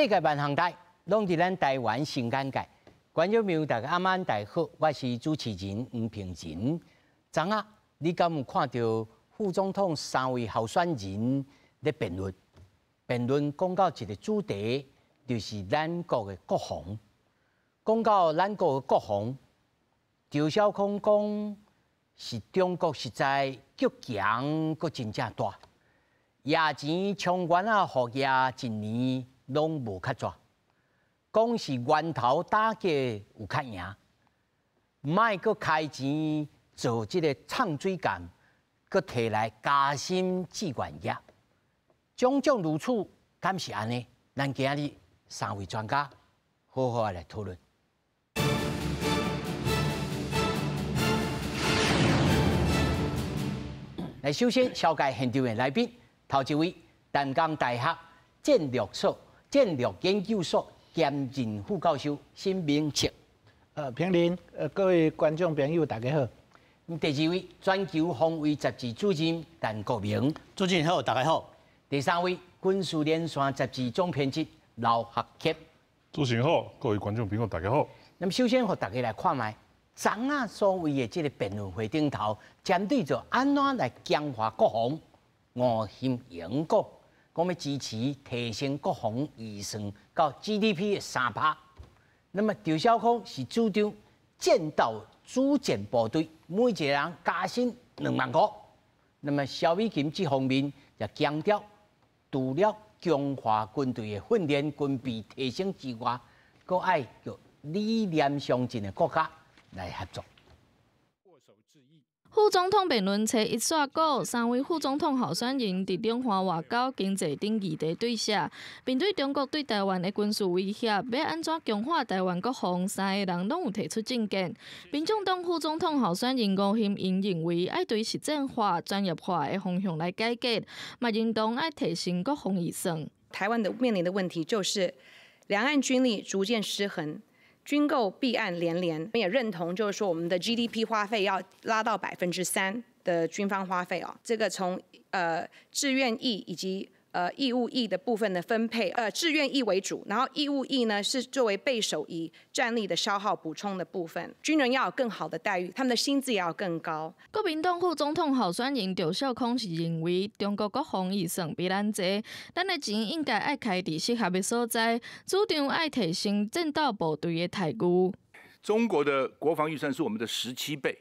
世界萬項台，攏佇咱台灣新眼界。觀眾朋友大家暗暗大家好，我是主持人黃平仁。昨昏你敢有看著副總統三位候選人咧辯論？辯論講到一個主題，就是咱國的國防。講到咱國的國防，趙小康講是中國實在極強，閣真正大。野錢充原仔予野一年攏無較濟，講是源頭打擊有較贏，莫閣開錢做這个唱水艦，閣提來加薪志願役，種種如此，敢是按呢？咱今日三位專家好好來討論。來，首先紹介現場的來賓。頭一位，淡江大學戰略所戰略研究所兼任副教授沈明徹。平林，各位觀眾朋友，大家好。第二位，全球防衛雜誌主任陳國銘。主持人好，大家好。第三位，軍事連線雜誌總編輯劉學傑。主持人好，各位觀眾朋友，大家好。那麼首先，予大家來看覓，昨昏所謂的這个辯論會頂頭，針對著按怎來強化國防。吳欣盈講，講欲支持提升國防預算到 GDP 的3%。那麼趙小康是主張戰鬥主戰部隊，每一个人加薪2萬塊。那麼蕭美琴這方面也強調，除了強化軍隊的訓練、軍備提升之外，閣愛佮理念相近的國家來合作。副總統辯論初一煞稿，三位副總統候選人佇兩岸外交、經濟等議題對射。面對中國對台灣的軍事威脅，欲按怎強化台灣國防，三个人攏有提出政見。民眾黨副總統候選人吳欣盈認為，愛對實戰化、專業化的方向來改革，嘛認同愛提升國防預算。台灣的面臨的問題就是兩岸軍力逐漸失衡。軍購弊案連連，我們也認同，就是說我們的 GDP 花費要拉到3%的軍方花費哦。這個從志願役以及義務役的部分的分配，志願役為主，然後義務役呢是作為備手役戰力的消耗補充的部分。軍人要有更好的待遇，他們的薪資也要更高。國民黨副總統候選人趙少康是認為，中國國防預算比咱濟，咱的錢應該愛開佇適合的所在，主張愛提升戰鬥部隊的待遇。中國的國防預算是我們的17倍，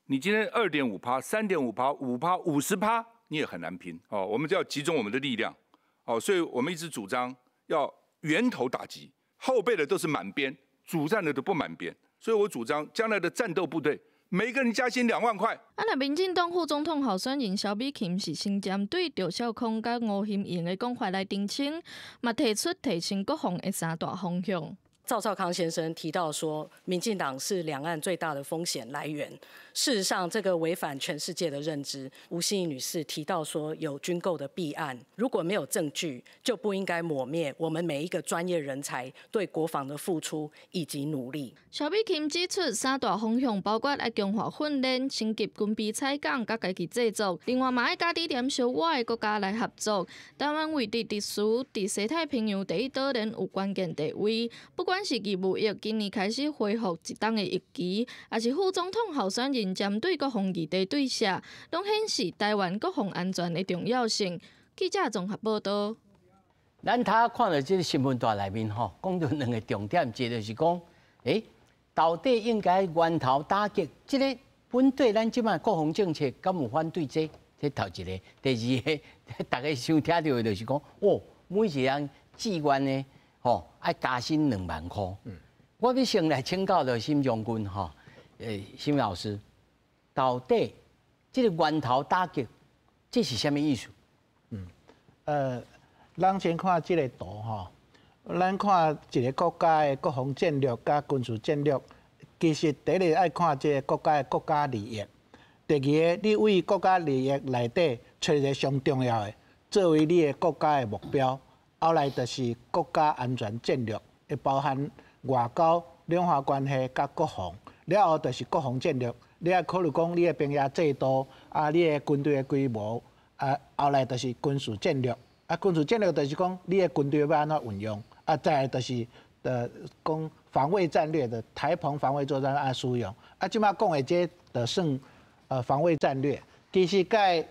你今天2.5%、3.5%、5%、50%。你也很難拼哦，我們就要集中我們的力量哦，所以我們一直主張要源頭打擊，後備的都是滿編，主戰的都不滿編，所以我主張將來的戰鬥部隊每個人加薪2萬塊。啊，若民進黨副總統候選人蕭美琴是先針對趙少康佮吳欣盈的講法來澄清，嘛提出提升國防的三大方向。趙少康先生提到說，民進黨是兩岸最大的風險來源。事實上，這個違反全世界的認知。吳欣盈女士提到說，有軍購的弊案，如果沒有證據，就不應該抹滅我們每一個專業人才對國防的付出以及努力。蕭美琴指出，三大方向包括愛強化訓練、升級軍備採購、佮家己製作，另外嘛愛佮理念相倚的國家來合作。台灣位置特殊，佇西太平洋第一島鏈有關鍵地位，不管是義務役今年開始恢復一冬的役期，抑是副總統候選人針對國防議題對射，攏顯示台灣國防安全的重要性。記者綜合報導。咱頭看著這个新聞帶內面吼，講著兩个重點，一个就是講，到底應該源頭打擊，這个本對咱這擺國防政策敢有反對這個？這頭一个，第二个，大家想聽著的就是講，哦，每一个人志願的。吼，愛加薪2萬塊。我欲先來請教著沈將軍吼，沈老師，到底這个源頭打擊，這是啥物意思？咱先看這个圖吼，咱看一个國家的國防戰略佮軍事戰略，其實第一个愛看這个國家的國家利益，第二个，你為國家利益內底揣一个上重要的，作為你的國家的目標。後來就是國家安全戰略，會包含外交、兩岸關係佮國防。了後就是國防戰略，你愛考慮講你的兵役制度，啊，你的軍隊的規模，啊，後來就是軍事戰略。啊，啊，軍事戰略就是講你的軍隊欲按怎運用，啊，再來就是講防衛戰略的台澎防衛作戰按使用。啊，這擺講的這就算防衛戰略，其實佮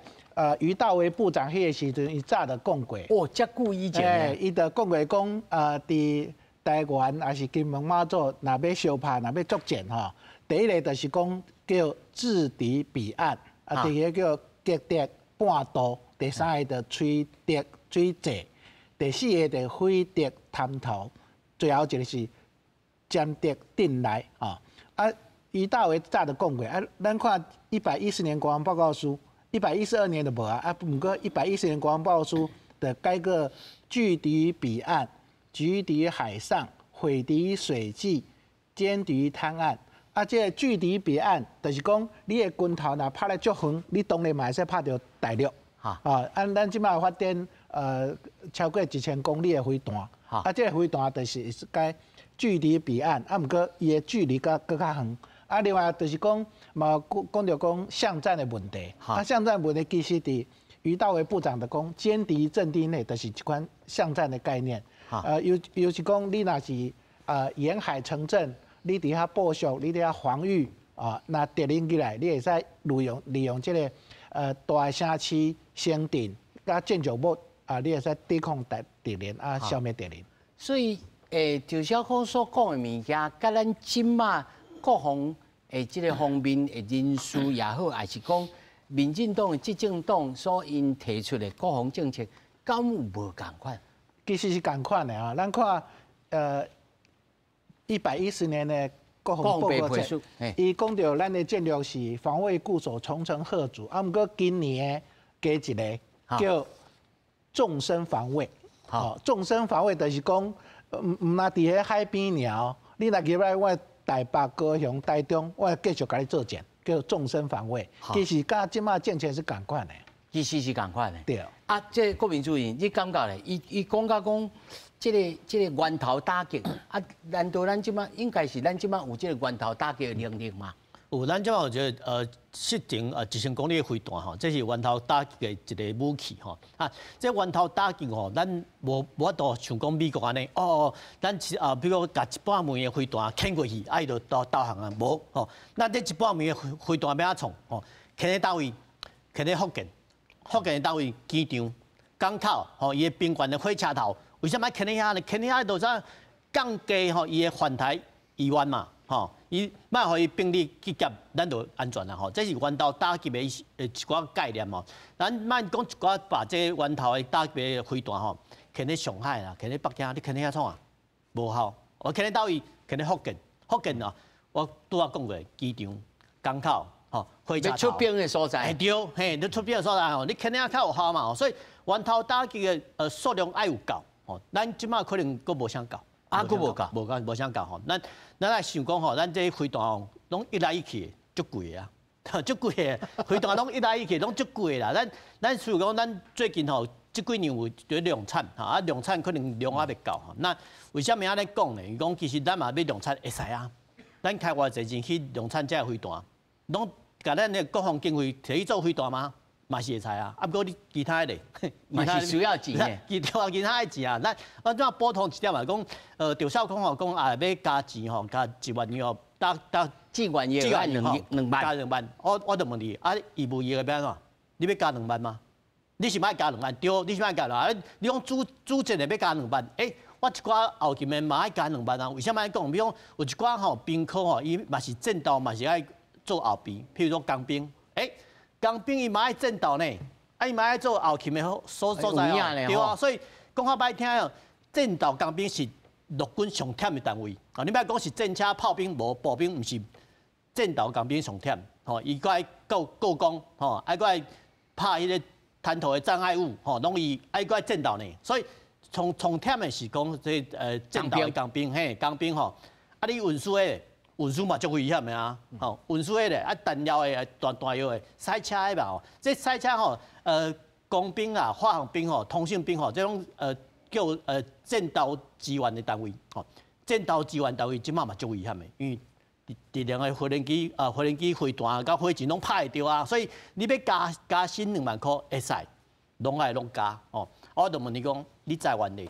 俞大維部長彼個時陣，伊早就講過。哦，遮久以前。伊就講過講，佇台灣抑是金門馬祖，若欲相拍，若欲作戰吼，第一个就是講叫制敵彼岸，啊，第二个叫擊敵半渡，第三个就摧敵水際，第四个就毀敵灘頭，最後一个是殲敵鎮內，吼。啊，俞大維早就講過，啊，咱看110年國防報告書，112年就無啊，啊，毋過110年國防報告書的改個拒敵彼岸、擊敵海上、毀敵水際、殲敵灘岸。啊，這個拒敵彼岸，就是講你的軍頭若拍咧足遠，你當然嘛會使拍著大陸。啊，啊，咱這擺發展超過1000公里的飛彈，啊，這個飛彈就是該拒敵彼岸，啊，毋過伊的距離閣閣較遠。啊，另外就是講嘛，講講著講巷戰的問題。啊，巷戰問題其實佇俞大維部長就講，殲敵陣地內就是一款巷戰的概念。尤其講你若是沿海城鎮，你佇遐部署，你佇遐防禦啊，若敵人入來，你會使利用這個大的城市、城鎮佮建築物啊，你會使抵抗敵人啊，消滅敵人。所以，趙少康所講的物件，佮咱這馬國防的這個方面的人士也好，抑是講民進黨的執政黨所𪜶提出的國防政策，敢有無仝款？其實是仝款的啊！咱看，110年的國防報告書，伊講著咱的戰略是防衛固守、重層嚇阻。啊，毋過今年加一个叫縱深防衛。吼，縱深防衛就是講，毋若佇彼海邊爾，你若入來我台北、高雄、台中，我繼續共你作戰，叫縱深防衛。其實佮這馬政策是仝款的。其實是仝款的。對。啊，這個國民主任，你感覺咧？伊講甲講，這個源頭打擊，啊，難道咱這馬應該是咱這馬有這個源頭打擊的能力嗎？有，咱這馬有一個射程1000公里的飛彈吼，這是源頭打擊的一個武器吼。啊，這源頭打擊吼，咱無法度像講美國按呢，哦，咱是啊，比如講共一半枚的飛彈牽過去，啊，伊就投降啊，無吼。咱這一半枚的飛彈欲按怎創吼？牽咧佗位？牽咧福建，福建的佗位？機場、港口吼，伊的兵員的火車頭，為啥物愛牽咧遐呢？牽咧遐就怎降低吼伊的犯台意願嘛？吼，伊莫予伊兵力去夾，咱就安全啦吼。這是源頭打擊的一寡概念吼。咱莫講一寡把這源頭的打擊的飛彈吼，牽咧上海啦，牽咧北京，你牽咧遐創啊？無效。我牽咧佗位？牽咧福建，福建啊，我拄仔講過，機場、港口、吼，火車頭。出兵的所在。對，嘿，你出兵的所在吼，你牽咧遐較有效嘛。所以源頭打擊的數量愛有夠，吼，咱這馬可能閣無啥夠。啊，閣無夠，無夠，無啥夠吼。咱來想講吼，咱這飛彈吼，攏一來一去，足貴啊，足貴的，飛彈攏一來一去，攏足貴啦。咱譬如講，咱最近吼，這幾年有佇量產，吼啊量產可能量猶未夠吼。那為啥物按呢講呢？伊講其實咱嘛欲量產會使啊。咱開偌濟錢去量產這个飛彈，攏共咱的國防經費提去做飛彈嗎？嘛是會使啊，啊毋過你其他的咧，嘛是需要錢的。其他的錢啊，咱我怎補充一點啊，講趙少康吼講啊，欲加錢吼，加1萬億吼，打打志願役2萬，加2萬，我就問你，啊義務役欲按怎？你欲加兩萬嗎？你是欲加兩萬？對，你是欲加兩萬？你講主戰的欲加兩萬？欸，我一寡後勤的嘛愛加兩萬啊？為啥物按呢講？比如講有一寡吼兵科吼，伊嘛是戰鬥嘛是愛做後備，譬如講工兵，欸。工兵伊嘛愛戰鬥呢，啊伊嘛愛做後勤的所在哦，對啊，所以講較歹聽哦，戰鬥工兵是陸軍上忝的單位啊！你莫講是戰車炮兵無步兵，毋是戰鬥工兵上忝，吼，伊閣愛顧顧攻，吼，愛閣愛拍彼个灘頭的障礙物，吼，攏伊愛閣愛戰鬥呢。所以上上忝的是講這戰鬥的工兵，嘿，工兵吼，啊你運輸的。運輸嘛足危險的啊，吼，運輸的啊，彈藥的、彈藥的、賽車的吧，吼，這賽車吼，工兵啊、化學兵吼、通信兵吼，這種叫戰鬥支援的單位，吼，戰鬥支援單位這馬嘛足危險的，因為敵人的飛彈機飛彈佮火箭攏拍會著啊，所以你欲加薪2萬箍會使，攏愛攏加哦。我就問你講，你台灣的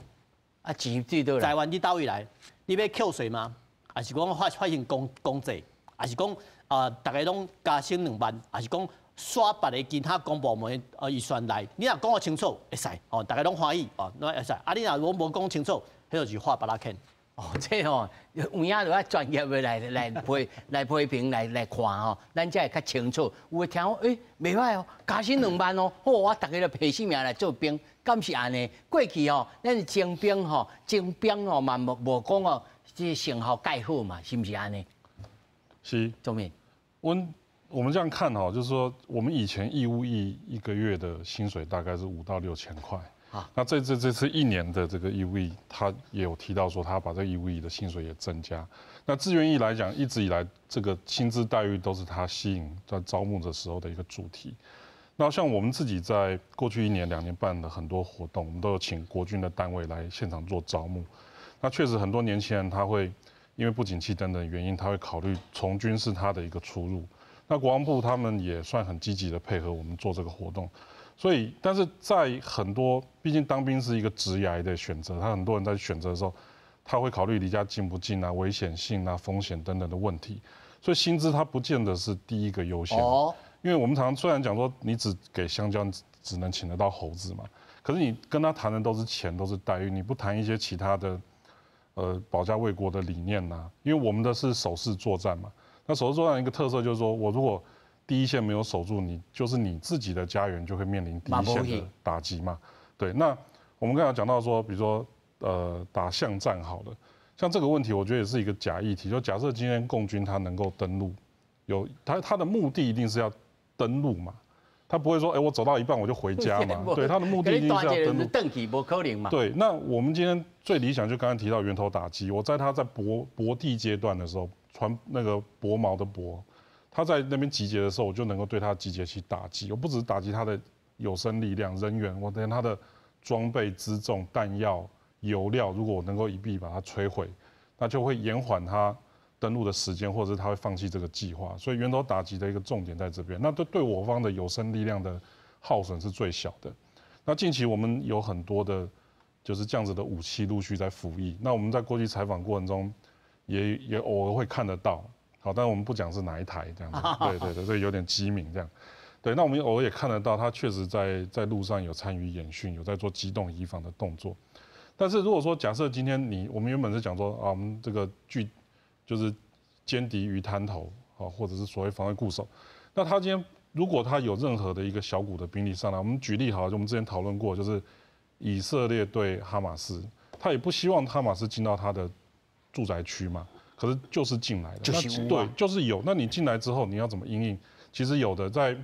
啊，錢對佗來？台灣你佗位來？你欲扣稅嗎？還是講發行公債？還是講啊，逐家攏加薪2萬？還是講刷別个其他公部門的預算來？你若講予清楚，會使哦，逐家攏歡喜哦，那會使。啊，你若無講清楚，彼就是畫耙仔坑。哦，這吼有影就愛專業的來批評來看吼，咱才會較清楚。有的聽講，欸，袂歹哦，加薪兩萬哦，好，我逐家就拼性命來做兵，敢是按呢？過去吼，咱徵兵吼，徵兵吼嘛無講哦，這成效蓋好嘛，是毋是按呢？是。宗勉。我們這樣看哈，就是說，我們以前義務役一個月的薪水大概是5到6千塊。那這次一年的這個義務役，他也有提到說，他把這個義務役的薪水也增加。那志願役來講，一直以來這個薪資待遇都是他吸引在招募的時候的一個主題。那像我們自己在過去一年、2年半的很多活動，我們都有請國軍的單位來現場做招募。那確實很多年輕人他會因為不景氣等等原因，他會考慮從軍是他的一個出路。那國防部他們也算很積極的配合我們做這個活動。所以，但是在很多，畢竟當兵是一個職涯的選擇，他很多人在選擇的時候，他會考慮離家近不近啊、危險性啊、風險等等的問題。所以薪資他不見得是第一個優先。因為我們常常雖然講說你只給香蕉，只能請得到猴子嘛，可是你跟他談的都是錢，都是待遇，你不談一些其他的，保家衛國的理念吶。因為我們的是守勢作戰嘛，那守勢作戰一個特色就是說我如果第一線沒有守住，你就是你自己的家園就會面臨第一線的打擊嘛。對，那我們剛才講到說，比如說打巷戰好了，像這個問題，我覺得也是一個假議題。就假設今天共軍他能夠登陸，有他的目的一定是要登陸嘛，他不會說，哎，我走到一半我就回家嘛。對，他的目的一定是要登陸。登去無可能嘛。對，那我們今天最理想就剛才提到源頭打擊，我在他在泊地階段的時候，船那個駁錨的駁。他在那邊集結的時候，我就能夠對他集結去打擊。我不只是打擊他的有生力量、人員，我連他的裝備、輜重、彈藥、油料，如果我能夠一併把它摧毀，那就會延緩他登陸的時間，或者是他會放棄這個計劃。所以源頭打擊的一個重點在這邊。那對我方的有生力量的耗損是最小的。那近期我們有很多的，就是這樣子的武器陸續在服役。那我們在過去採訪過程中也偶爾會看得到。好，但我們不講是哪一台這樣子，對對對，所以有點機敏這樣。對，那我們偶爾也看得到，他確實在陸上有參與演訓，有在做機動移防的動作。但是如果說假設今天我們原本是講說啊，我們這個拒就是殲敵於灘頭，啊，或者是所謂防衛固守，那他今天如果他有任何的一個小股的兵力上來，我們舉例好，就我們之前討論過，就是以色列對哈馬斯，他也不希望哈馬斯進到他的住宅區嘛。可是就是進來了，就是對，就是有。那你進來之後，你要怎麼因應？其實有的在，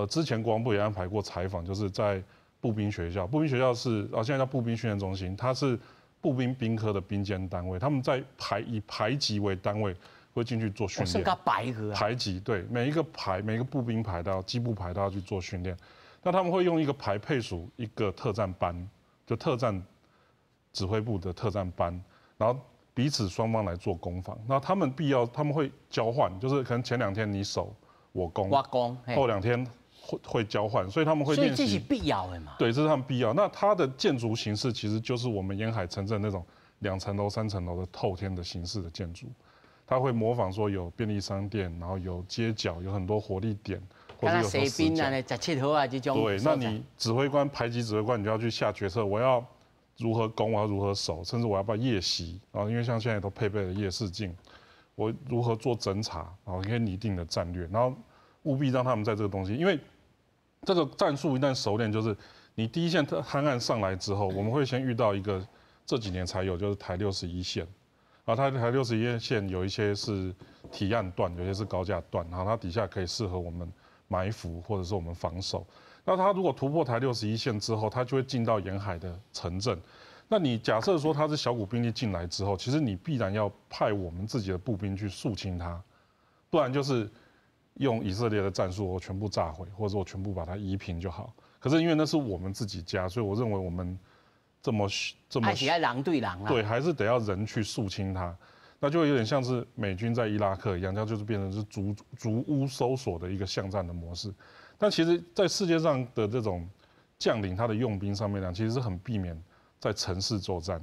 之前國防部也安排過採訪，就是在步兵學校。步兵學校是啊，現在叫步兵訓練中心，它是步兵兵科的兵監單位，他們在以排級為單位會進去做訓練。排排級對，每一個排每個步兵排都要機步排都要去做訓練。那他們會用一個排配屬一個特戰班，就特戰指揮部的特戰班，然後彼此雙方來做攻防，那他們必要他們會交換，就是可能前兩天你守我攻，我攻，後兩天會交換，所以他們會練習。所以這是必要的嘛？對，這是他們必要。那它的建築形式其實就是我們沿海城鎮那種2層樓、3層樓的透天的形式的建築，它會模仿說有便利商店，然後有街角，有很多火力點，或者有西邊啊，17號啊這種。對，那你指揮官排級指揮官，你就要去下決策，我要如何攻，我要如何守，甚至我要不要夜襲啊？因為像現在都配備了夜視鏡，我如何做偵查啊？可以擬定的戰略，然後務必讓他們在這個東西，因為這個戰術一旦熟練，就是你第一線灘岸上來之後，我們會先遇到一個這幾年才有，就是台61線，然後它台61線有一些是堤岸段，有些是高架段，然後它底下可以適合我們埋伏或者是我們防守。那他如果突破台61線之後，他就會進到沿海的城鎮。那你假設說他是小股兵力進來之後，其實你必然要派我們自己的步兵去肅清他，不然就是用以色列的戰術，我全部炸毀，或者我全部把它夷平就好。可是因為那是我們自己家，所以我認為我們這麼還是要人對人啊。對，還是得要人去肅清他，那就有點像是美軍在伊拉克一樣，那就是變成是逐屋搜索的一個巷戰的模式。但其實，在世界上的這種将领他的用兵上面呢，其实是很避免在城市作战，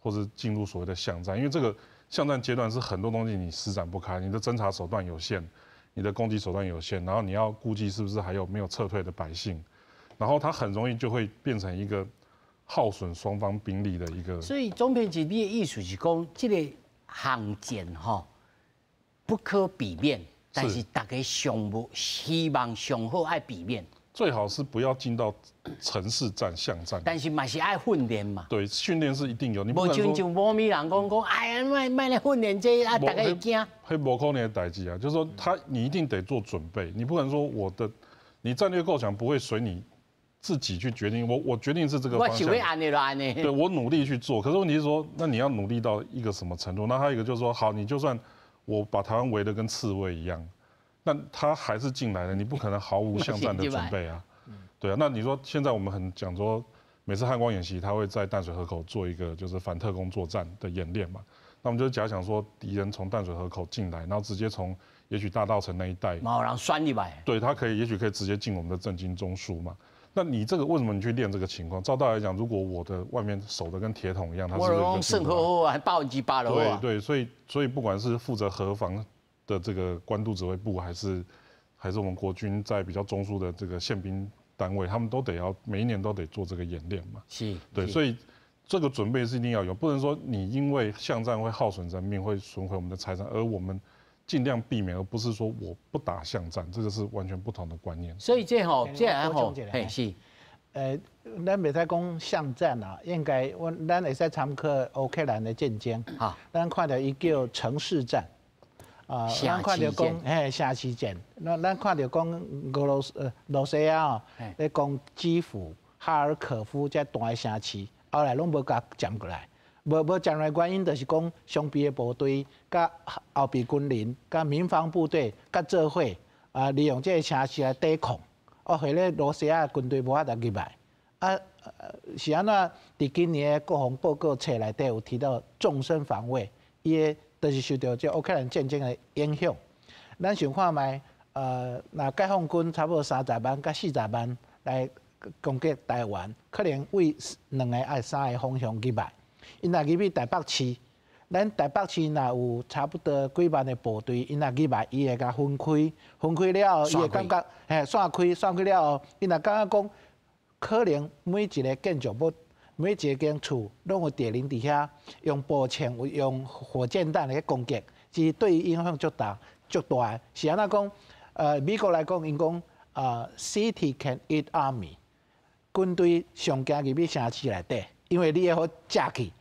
或者进入所谓的巷战，因为这个巷战阶段是很多东西你施展不开，你的侦察手段有限，你的攻击手段有限，然后你要估计是不是还有没有撤退的百姓，然后它很容易就会变成一个耗损双方兵力的一个。所以总编辑，你的意思是讲，這个巷戰吼不可避免，但是大家上無希望上好愛避免。最好是不要進到城市戰、巷戰。但是嘛是愛訓練嘛。對，訓練是一定有。你無像像某咪人講講，哎呀，莫莫來訓練這啊，大家會驚。彼無可能的代誌啊，就是說他你一定得做準備，你不可能說我的你戰略構想不會隨你自己去決定，我決定是這個方向。我想欲按呢就按呢。對，我努力去做，可是問題是說，那你要努力到一個什麼程度？那還有一個就是說，好，你就算我把台灣圍得跟刺蝟一樣，那他還是進來了，你不可能毫無巷戰的準備啊。對啊，那你說現在我們很講說，每次漢光演習，他會在淡水河口做一個就是反特工作戰的演練嘛。那我們就假想說，敵人從淡水河口進來，然後直接從也許大稻埕那一帶，嘛有人鑽入來。對，他可以，也許可以直接進我們的政經中樞嘛。那你這個為什麼你去練這個情況？照道理來講，如果我的外面守的跟鐵桶一樣，他是我算好好啊，8%了。對對，所以不管是負責河防的這個關渡指揮部，還是我們國軍在比較中樞的這個憲兵單位，他們都得要每一年都得做這個演練嘛。對，所以這個準備是一定要有，不能說你因為巷戰會耗損人命，會損毀我們的財產，而我們盡量避免，而不是說我不打巷戰，這個是完全不同的觀念。所以這吼，這吼，嘿是，咱袂使講巷戰啊，應該我咱會使參考烏克蘭的戰爭。咱看著伊叫城市戰，啊，咱看著講嘿城市戰，咱看著講俄羅斯羅西亞哦，咧攻基輔、哈爾科夫這大的城市，後來攏無共佔過來。無佔來原因就是講，常備的部隊、佮後備軍人、佮民防部隊佮做伙啊，利用這個城市來抵抗，哦，予咧羅西亞軍隊無法度入來。啊，是按怎？佇今年的國防報告冊內底有提到縱深防衛，伊的就是受著這烏克蘭戰爭的影響。咱想看覓，若解放軍差不多30萬佮40萬來攻擊台灣，可能為兩个抑三个方向入來。𪜶若入去台北市，咱台北市若有差不多幾萬的部隊，𪜶若入來，伊會共分開，分開了後，伊會感覺，嘿，散開，散開了後，𪜶若感覺講，可能每一个建築物、每一間厝，攏有敵人佇遐用步槍、用火箭彈來攻擊，其實對伊影響足大、足大的。是按怎講？美國來講，𪜶講啊，City can eat army，軍隊上驚入去城市內底，因為你會予食去。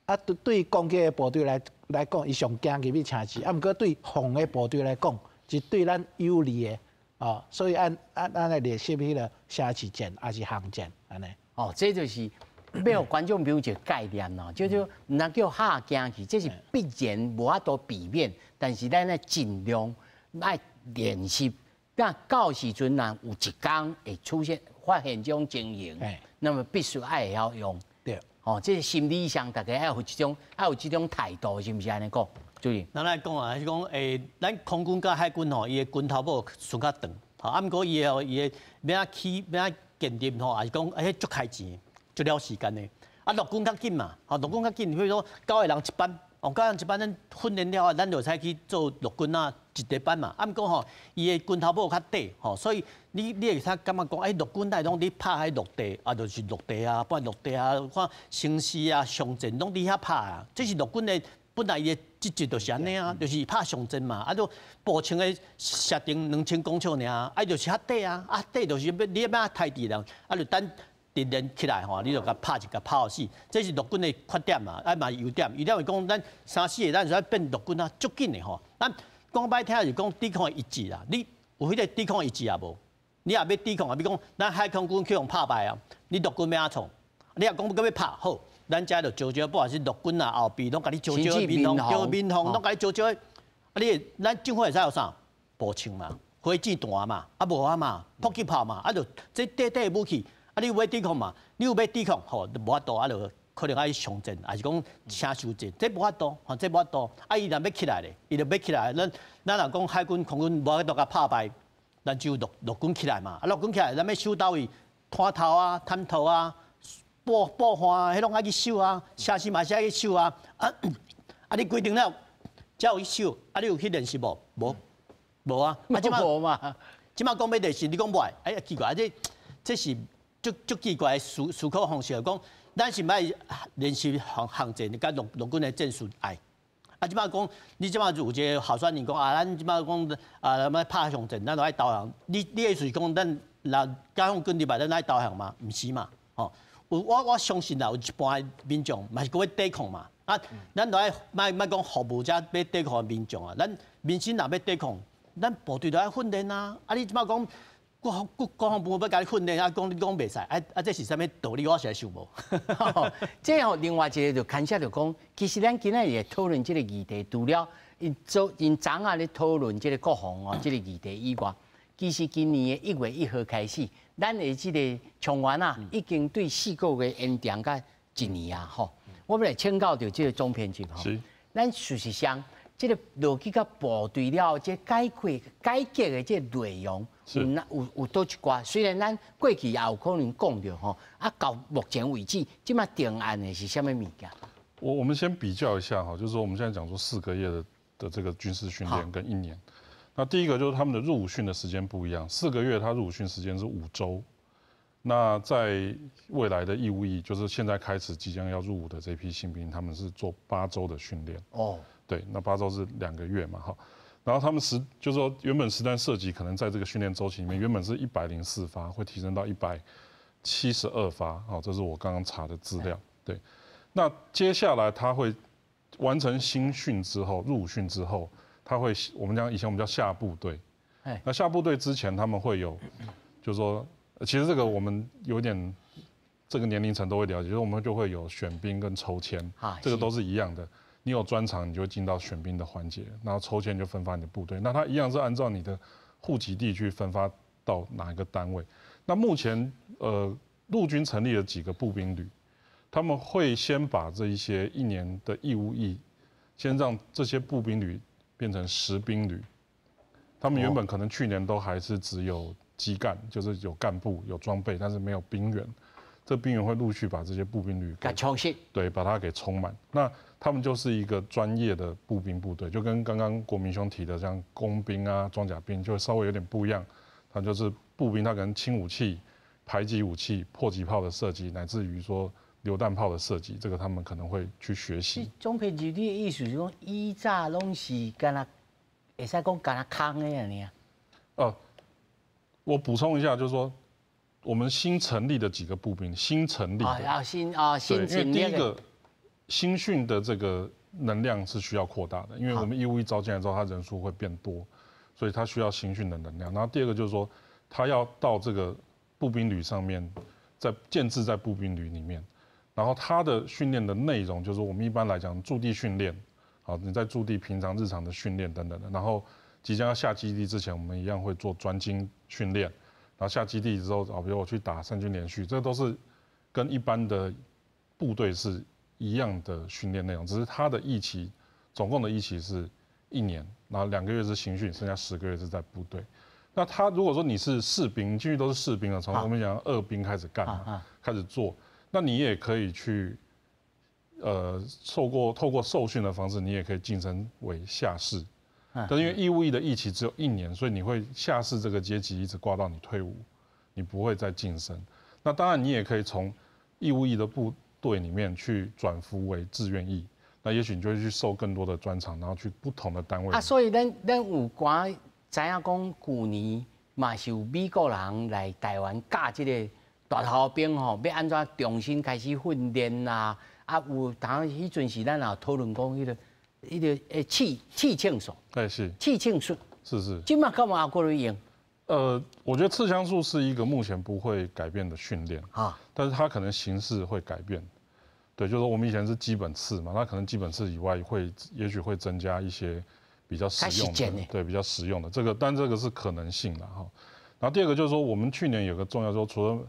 啊，對對攻擊的部隊來講，伊上驚入去城市。啊，毋過對防的部隊來講，是對咱有利的。哦，所以按按按來練習彼个城市戰，抑是巷戰，按呢。哦，這就是欲予觀眾朋友一個概念咯，叫做毋通叫嚇驚去，這是必然無法度避免，但是咱愛盡量愛練習，那到時陣若有一天會出現發現這種情形，那麼必須愛會曉用。對。哦，這個心理上大家愛有這種愛有這種態度，是毋是按呢講？主任。咱來講啊，是講咱空軍佮海軍吼，伊的軍頭帽算較長，吼，啊，毋過伊的吼，伊的欲按怎起，欲按怎建立吼，也是講彼足開錢，足了時間的。啊，陸軍較緊嘛，吼，陸軍較緊，比如說九個人一班，哦，九個人一班，咱訓練了後，咱就會使去做陸軍啊，一個班嘛。啊，毋過吼，伊的軍頭帽較短，吼，所以你會使感覺講，欸，陸軍內攏佇拍彼陸地，啊，就是陸地啊，不管陸地啊，看城市啊、巷戰攏佇遐拍啊。這是陸軍的本來伊的職責就是按呢啊，就是拍巷戰嘛。啊，就步槍的射程2000公尺爾，啊，就是較短啊，啊，短就是欲你欲按怎刣敵人，啊，就等敵人起來吼，你就共拍一共拍予死。這是陸軍的缺點嘛，啊嘛優點。優點是講咱三四个咱就變陸軍啊，足緊的吼。咱講歹聽就是講抵抗的意志啦，你有彼個抵抗意志也無？你若欲抵抗啊，比如講咱海空軍去予拍敗啊，你陸軍欲按怎創？你若講閣欲拍好，咱遮就招招，不管是陸軍啊、後備，攏共你招招民防，招民防攏共你招招。啊，你咱政府會使有啥？步槍嘛，火箭彈嘛，啊無啊嘛，迫擊炮嘛，啊就這短短的武器，啊你有欲抵抗嘛？你有欲抵抗，吼，無法度啊，就可能愛巷戰，抑是講城市戰，這無法度，吼，這無法度。啊，伊若欲起來咧，伊就欲起來。咱若講海軍、空軍無法度共拍敗，咱只有陸軍起來嘛。啊，陸軍起來，咱欲守佗位，灘頭啊、灘頭啊、布布花啊，彼攏愛去守啊，城市嘛是愛去守啊。啊啊！你規定了，才有去守，啊，你有去練習無？無，無啊。啊，這無嘛。這馬講欲練習，你講無愛，哎呀奇怪，這這是足足奇怪的思思考方式，講咱是愛練習巷巷戰，佮陸陸軍的戰術愛。啊，這馬講你這馬有一個候選人講啊，咱這馬講啊，欲拍巷戰，咱就愛投降。你你的意思是講，咱若解放軍入來，咱愛投降嗎？毋是嘛？吼，有我我相信啦，有一半的民眾嘛是閣欲抵抗嘛。啊，咱就愛莫莫講服務遮欲抵抗的民眾啊，咱民生若欲抵抗，咱部隊就愛訓練啊！啊，你這馬講國國國防部欲共你訓練，啊，講你講袂使，啊啊，這是啥物道理？我實在想無。這吼另外一個就牽涉著講，其實咱今仔日討論這個議題，除了𪜶做𪜶昨仔咧討論這個國防哦，這個議題以外，其實今年的1月1號開始，咱的這個長援啊，已經對4個月延長到一年啊！吼，我欲來請教著這個總編輯吼，咱事實上，這個落去到部隊了，這改革改革的這個內容有哪有有佗一寡？雖然咱過去也有可能講著吼，啊，到目前為止，這馬定案的是啥物物件？我我們先比較一下哈，就是說我們現在講說4個月的這個軍事訓練跟一年，那第一個就是他們的入伍訓的時間不一樣，四個月他入伍訓時間是5周，那在未來的義務役，就是現在開始即將要入伍的這批新兵，他們是做8周的訓練。哦。對，那八周是2個月嘛，哈，然後他們實就是說，原本實彈射擊可能在這個訓練週期裡面，原本是104發，會提升到172發，好，這是我剛剛查的資料。對，那接下來他會完成新訓之後，入伍訓之後，他會我們講以前我們叫下部隊，那下部隊之前他們會有，就是說，其實這個我們有點這個年齡層都會了解，就是我們就會有選兵跟抽籤，這個都是一樣的。你有專長，你就會進到選兵的環節，然後抽籤就分發你的部隊。那他一樣是按照你的戶籍地去分發到哪一個單位。那目前陸軍成立了幾個步兵旅，他們會先把這一些一年的義務役，先讓這些步兵旅變成實兵旅。他們原本可能去年都還是只有基幹，就是有幹部有裝備，但是沒有兵員。這兵員會陸續把這些步兵旅給充實，對，把它給充滿。那他們就是一個專業的步兵部隊，就跟剛剛國銘兄提的像工兵啊、裝甲兵，就稍微有點不一樣。他就是步兵，他可能輕武器、迫擊武器、迫擊炮的設計，乃至於說榴彈炮的設計，這個他們可能會去學習。總編輯，你的意思是講，以早攏是敢若會使講敢若空的按呢？哦，我補充一下，就是說，我們新成立的幾個步兵，新成立的啊，新啊，新成立。第一個新訓的這個能量是需要擴大的，因為我們義務役招進來之後，他人數會變多，所以他需要新訓的能量。然後第二個就是說，他要到這個步兵旅上面，在建制在步兵旅裡面，然後他的訓練的內容就是我們一般來講駐地訓練，好，你在駐地平常日常的訓練等等的，然後即將要下基地之前，我們一樣會做專精訓練。然後下基地之後，啊，比如我去打三軍聯訓，這都是跟一般的部隊是一樣的訓練內容，只是他的役期總共的役期是一年，然後2個月是新訓，剩下10個月是在部隊。那他如果說你是士兵，進去都是士兵啊，從我們講二兵開始幹，開始做，那你也可以去，透過受訓的方式，你也可以晉升為下士。但因為義務役的役期只有一年，所以你會下士這個階級一直掛到你退伍，你不會再晉升。那當然，你也可以從義務役的部隊裡面去轉服為志願役，那也許你就會去受更多的專長，然後去不同的單位。啊，所以咱咱有關知影講，舊年嘛是有美國人來台灣教這個大頭兵吼，欲按怎重新開始訓練啊？啊，有當彼陣時咱也討論講彼個。彼個誒刺刺槍術，對是刺槍術，是是。這馬敢猶閣咧用？我覺得刺槍術是一個目前不會改變的訓練啊，但是它可能形式會改變。對，就是說我們以前是基本刺嘛，那可能基本刺以外會，也許會增加一些比較實用的，對，比較實用的這個，但這個是可能性啦哈。然後第二個就是說，我們去年有個重要說，除了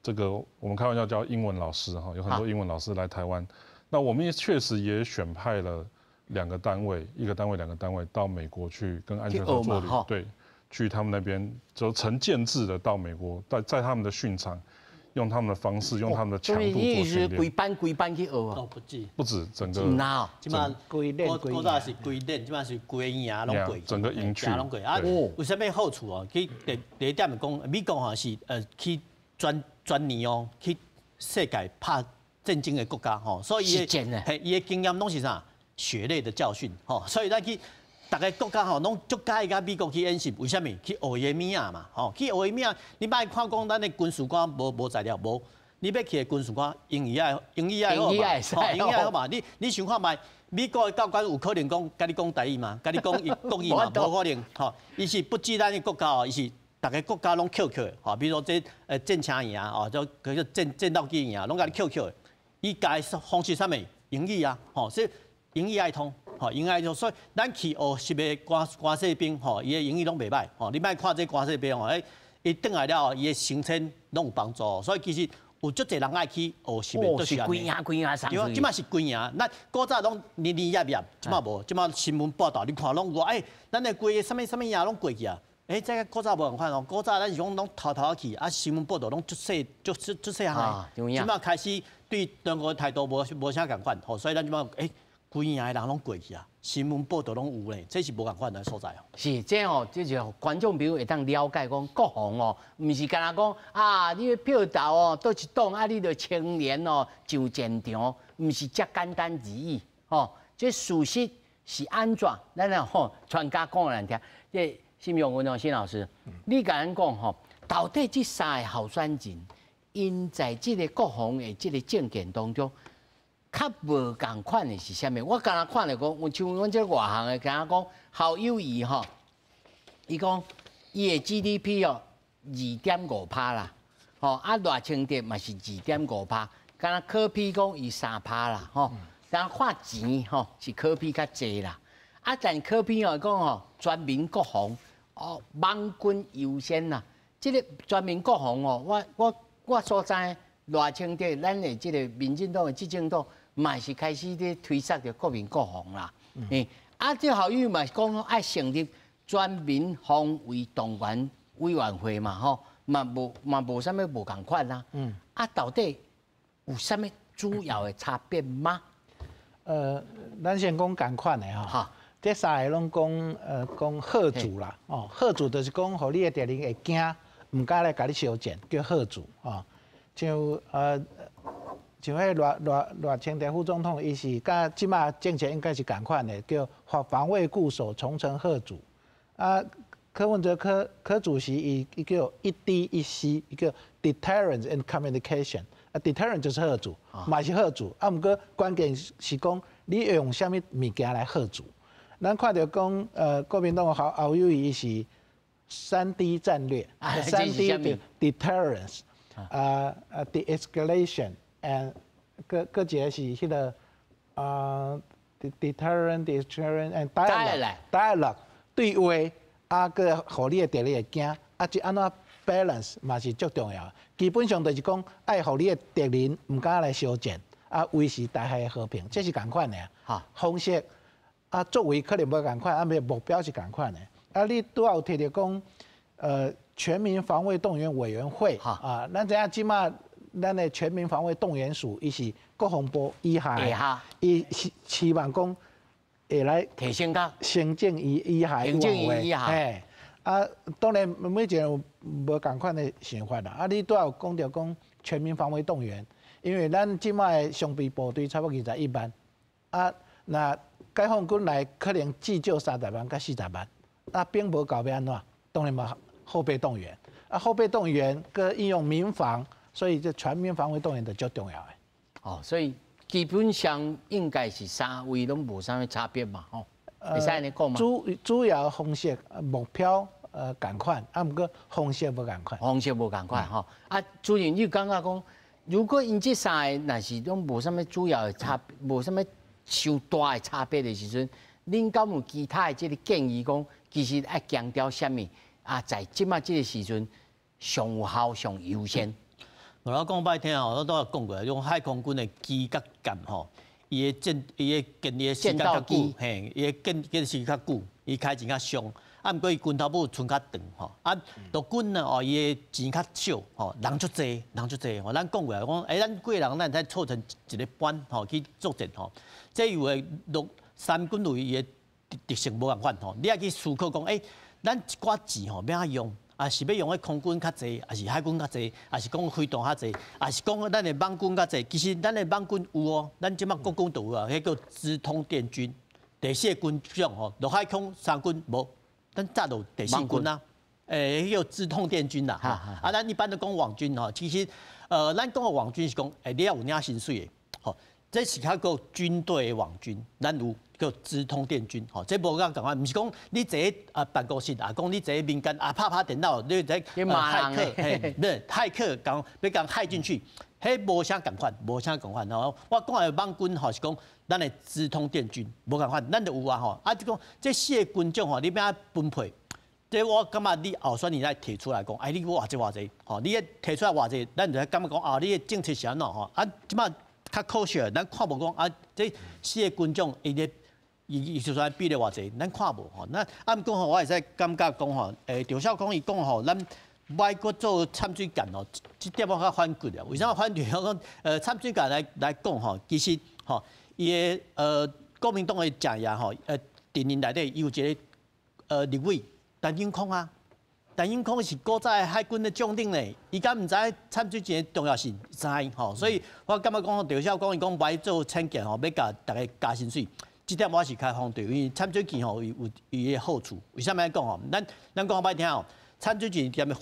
這個，我們開玩笑叫英文老師哈，有很多英文老師來台灣，那我們也確實也選派了兩個單位，一個單位，兩個單位到美國去跟安全合作旅，對，去他們那邊就成建制的到美國，在他們的訓場用他們的方式，用他們的強度做訓練。規班規班去學啊？不止，不止整個。哪？這馬古早是規連，這馬是規營攏過，整個營區攏過。啊，有啥物好處哦？去第一點是講，美國吼是去全全年哦，去世界拍戰爭的國家吼，所以伊的嘿伊的經驗攏是啥？血淚的教訓吼，所以咱去。逐个國家吼攏足佮意佮美國去演習，為啥物？去學伊的物仔嘛，吼，去學伊物仔。你莫看講咱的軍事官無材料，無，你欲去的軍事官英語愛英語愛好嘛，吼，英語愛好嘛。你想看覓？美國的教官有可能講佮你講台語嗎？佮你講國語嗎？無可能，吼。伊是不止咱的國家哦，伊是逐个國家攏扣扣的，吼。比如說這戰車營哦，就叫做戰鬥機營，攏共你扣扣的。伊教的方式啥物？英語啊，吼，所以英語愛通。吼，英語愛通，所以咱去學習的關士兵，吼，伊的英語攏袂䆀，吼，你莫看這關士兵吼，欸，伊轉來了後，伊的升遷攏有幫助，所以其實有足濟人愛去學習的，都是規營規營送。對，這馬是規營，咱古早攏年年葉葉，這馬無，這馬新聞報導你看攏有，欸，咱的規個啥物啥物營攏過去啊，欸，這個古早無仝款哦，古早咱是講攏偷偷去，啊，新聞報導攏足細足足足細項的，這馬開始對中國態度無啥仝款，吼，所以咱這馬欸。規營的人攏過去啊，新聞報導攏有咧，這是無仝款的所在哦。是，這吼，這就觀眾朋友會當了解講國防哦，毋是干焦講啊，你的票投哦，佗一黨啊，你就清廉哦，上戰場，毋是遮簡單而已吼。這事實是按怎？咱來吼，專家講予咱聽。這辛永文哦，辛老師，你共咱講吼，到底這三个候選人，𪜶在這个國防的這个政見當中，較無仝款的是啥物？我敢若看著講，我像阮這外行的，敢若講侯友宜吼，伊講伊的 GDP 哦2.5%啦，吼啊賴清德嘛是2.5%，敢若柯 P 講伊3%啦，吼，但看錢吼是柯 P 較濟啦，啊但柯 P 哦講吼全民國防哦網軍優先啦，這个全民國防哦，我所知賴清德咱的這个民進黨的執政黨。嘛是開始咧推捒著國民國防啦，欸，啊，這侯友宜嘛是講愛成立全民防衛動員委員會嘛，吼，嘛無啥物無仝款啊，啊，到底有啥物主要的差別嗎？咱先講仝款的吼，這三个攏講講嚇阻啦，哦，嚇阻就是講，予你的敵人會驚，毋敢來共你相戰，叫嚇阻，哦，像彼賴清德副總統，伊是佮這馬政策應該是仝款的，叫防衛固守，重層嚇阻。啊，柯文哲柯主席伊叫一 D 一 C，伊叫 deterrence and communication。啊，deterrence 就是嚇阻，嘛是嚇阻。啊，毋過關鍵是講你用啥物物件來嚇阻。咱看著講，國民黨侯友宜伊是3D 戰略，3D deterrence，啊 de-escalation。and 閣一个是彼个啊，deterrent、deterrent and dialogue 對話啊，閣予你的敵人會驚啊，這按怎 balance 嘛是足重要。基本上就是講，愛予你的敵人毋敢來相戰，啊，維持台海的和平，這是仝款的啊。方式啊，作為可能無仝款，啊，目標是仝款的。啊，你拄仔有提著講，全民防衛動員委員會啊，咱知影這馬。咱的全民防衛動員署，伊是國防部以下，伊是期望講會來提升到行政以下行政以下，嘿，啊，當然每一個人有無仝款的想法啦。啊，你拄仔有講著講全民防衛動員，因為咱這馬的常備部隊差不多21萬，啊，若解放軍來可能至少30萬佮40萬，啊，兵無夠欲按怎？當然嘛，後備動員，啊，後備動員閣應用民防。所以這全民防衛動員就足重要的。哦，所以基本上應該是三位攏無啥物差別嘛，吼，會使按呢講嗎？主要方式目標仝款，啊，毋過方式無仝款。方式無仝款吼。啊，主任，你感覺講，如果𪜶這三个若是攏無啥物主要的差，無啥物傷大的差別的時陣，恁敢有其他的這个建議講，其實愛強調啥物？啊，在這馬這个時陣上有效、上優先。我講歹聽吼，我都有講過，用海空軍的機佮艦吼，伊的戰，伊的建立的時間較久，嘿，伊的建立時間較久，伊開錢較俗。啊，毋過伊拳頭拇伸較長吼，啊，陸軍呢哦，伊的錢較少吼，人足濟，人足濟吼。咱講過來講，欸，咱幾个人咱會使組成一個班吼去作戰吼。這有的陸三軍有伊的特性無仝款吼，你愛去思考講，欸，咱一寡錢吼欲按怎用？啊，是欲用彼空軍較濟，抑是海軍較濟，抑是講飛彈較濟，抑是講咱的網軍較濟？其實咱的網軍有哦，咱這馬國軍都有啊，彼叫資通電軍，第四個軍種吼，陸海空三軍無，咱早就有第四軍啊，欸，彼叫資通電軍啦。啊，咱一般都講網軍吼，其實咱講的網軍是講，欸，你要有領薪水的，吼，這是較閣軍隊的網軍，咱有叫資通電軍，吼，這無仝款，毋是講你坐啊辦公室啊，講你坐民間啊拍拍電腦，你在駭客，嘿，不是駭客講欲共駭進去，彼無啥仝款，無啥仝款吼。我講的網軍吼是講咱的資通電軍，無仝款，咱就有啊吼。啊，這講這四个軍種吼，你欲按怎分配？這我感覺你候選人愛提出來講，哎，你偌濟偌濟，吼，你提出來偌濟，咱就感覺講啊，你的政策是按怎吼？啊，這馬較可惜，咱看無講啊，這四个軍種伊咧伊伊就算比例偌濟，咱看無吼。那啊，毋過吼，我會使感覺講吼，欸，趙少康伊講吼，咱莫閣做摻水艦吼，這點我較反對啊。為啥物反對？我講，摻水艦來講吼，其實吼，伊的國民黨的陣營吼，陣營內底伊有一個立委陳永康啊。陳永康是古早的海軍的將領呢，伊敢毋知摻水艦的重要性？知吼，所以我感覺講趙少康伊講欲做潛艦吼，欲共逐家加薪水，這點我是較反對，因為摻水艦吼有伊的好處。為啥物按呢講吼？咱講歹聽吼，摻水艦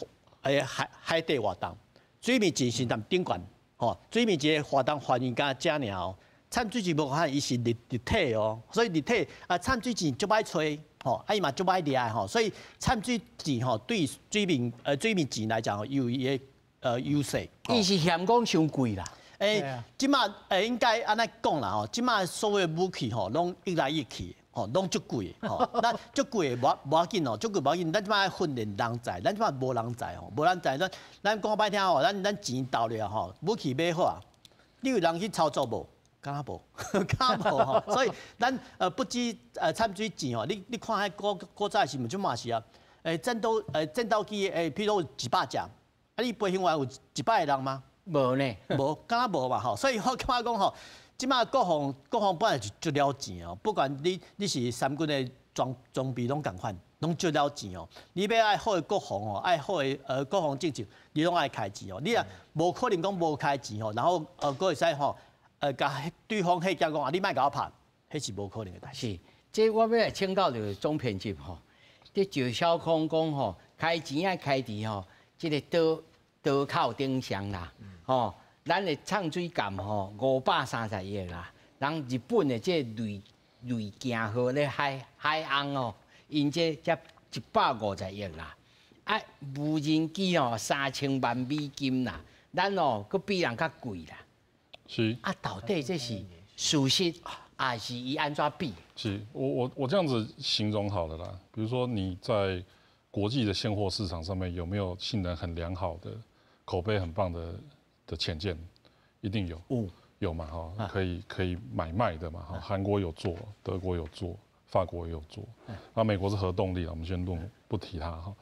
踮海底活動，水面戰是踮頂懸，吼，水面一个活動範圍敢遮爾哦。摻水艦無仝，伊是立體哦，所以立體啊，摻水艦足歹揣。吼，啊伊嘛足歹掠的吼，所以摻水艦吼對水面戰來講吼，有伊的優勢。伊是嫌講傷貴啦。欸，這馬應該按呢講啦吼，這馬所有武器吼，攏越來越貴，吼，攏足貴吼。咱足貴的無要緊哦，足貴無要緊，咱這馬愛訓練人才，咱這馬無人才吼，無人才，咱講歹聽吼，咱錢投落吼，武器買好啊，你有人去操作無？敢若無，敢若無吼，所以咱不止摻水艦吼，你看彼古早時毋就嘛是啊，欸戰鬥機欸，比如說100架，啊你飛行員有100個人嗎？無呢，無，敢若無嘛吼，所以我感覺講吼，這馬國防本來就足了錢哦，不管你是三軍的裝備攏仝款，攏足了錢哦。你欲愛好的國防哦，愛好的國防政策，你攏愛開錢哦。你若無可能講無開錢吼，然後閣會使吼。共對方彼驚講啊，你莫共我拍，彼是無可能的代誌。是，這我欲來請教著總編輯吼，這趙少康講吼，開錢愛開佇吼，這个刀口頂上啦，吼，咱的摻水艦吼530億啦，人日本的這雷驚號咧海翁哦，𪜶這才150億啦，啊，無人機哦3000萬美金啦，咱哦閣比人較貴啦。是啊，到底這是事實，還是伊按怎比？是我這樣子形容好了啦。比如說你在國際的現貨市場上面有沒有性能很良好的、口碑很棒的潛艦？一定有，有嘛哈？可以買賣的嘛哈？韓國有做，德國有做，法國也有做。那美國是核動力我們先不提它哈。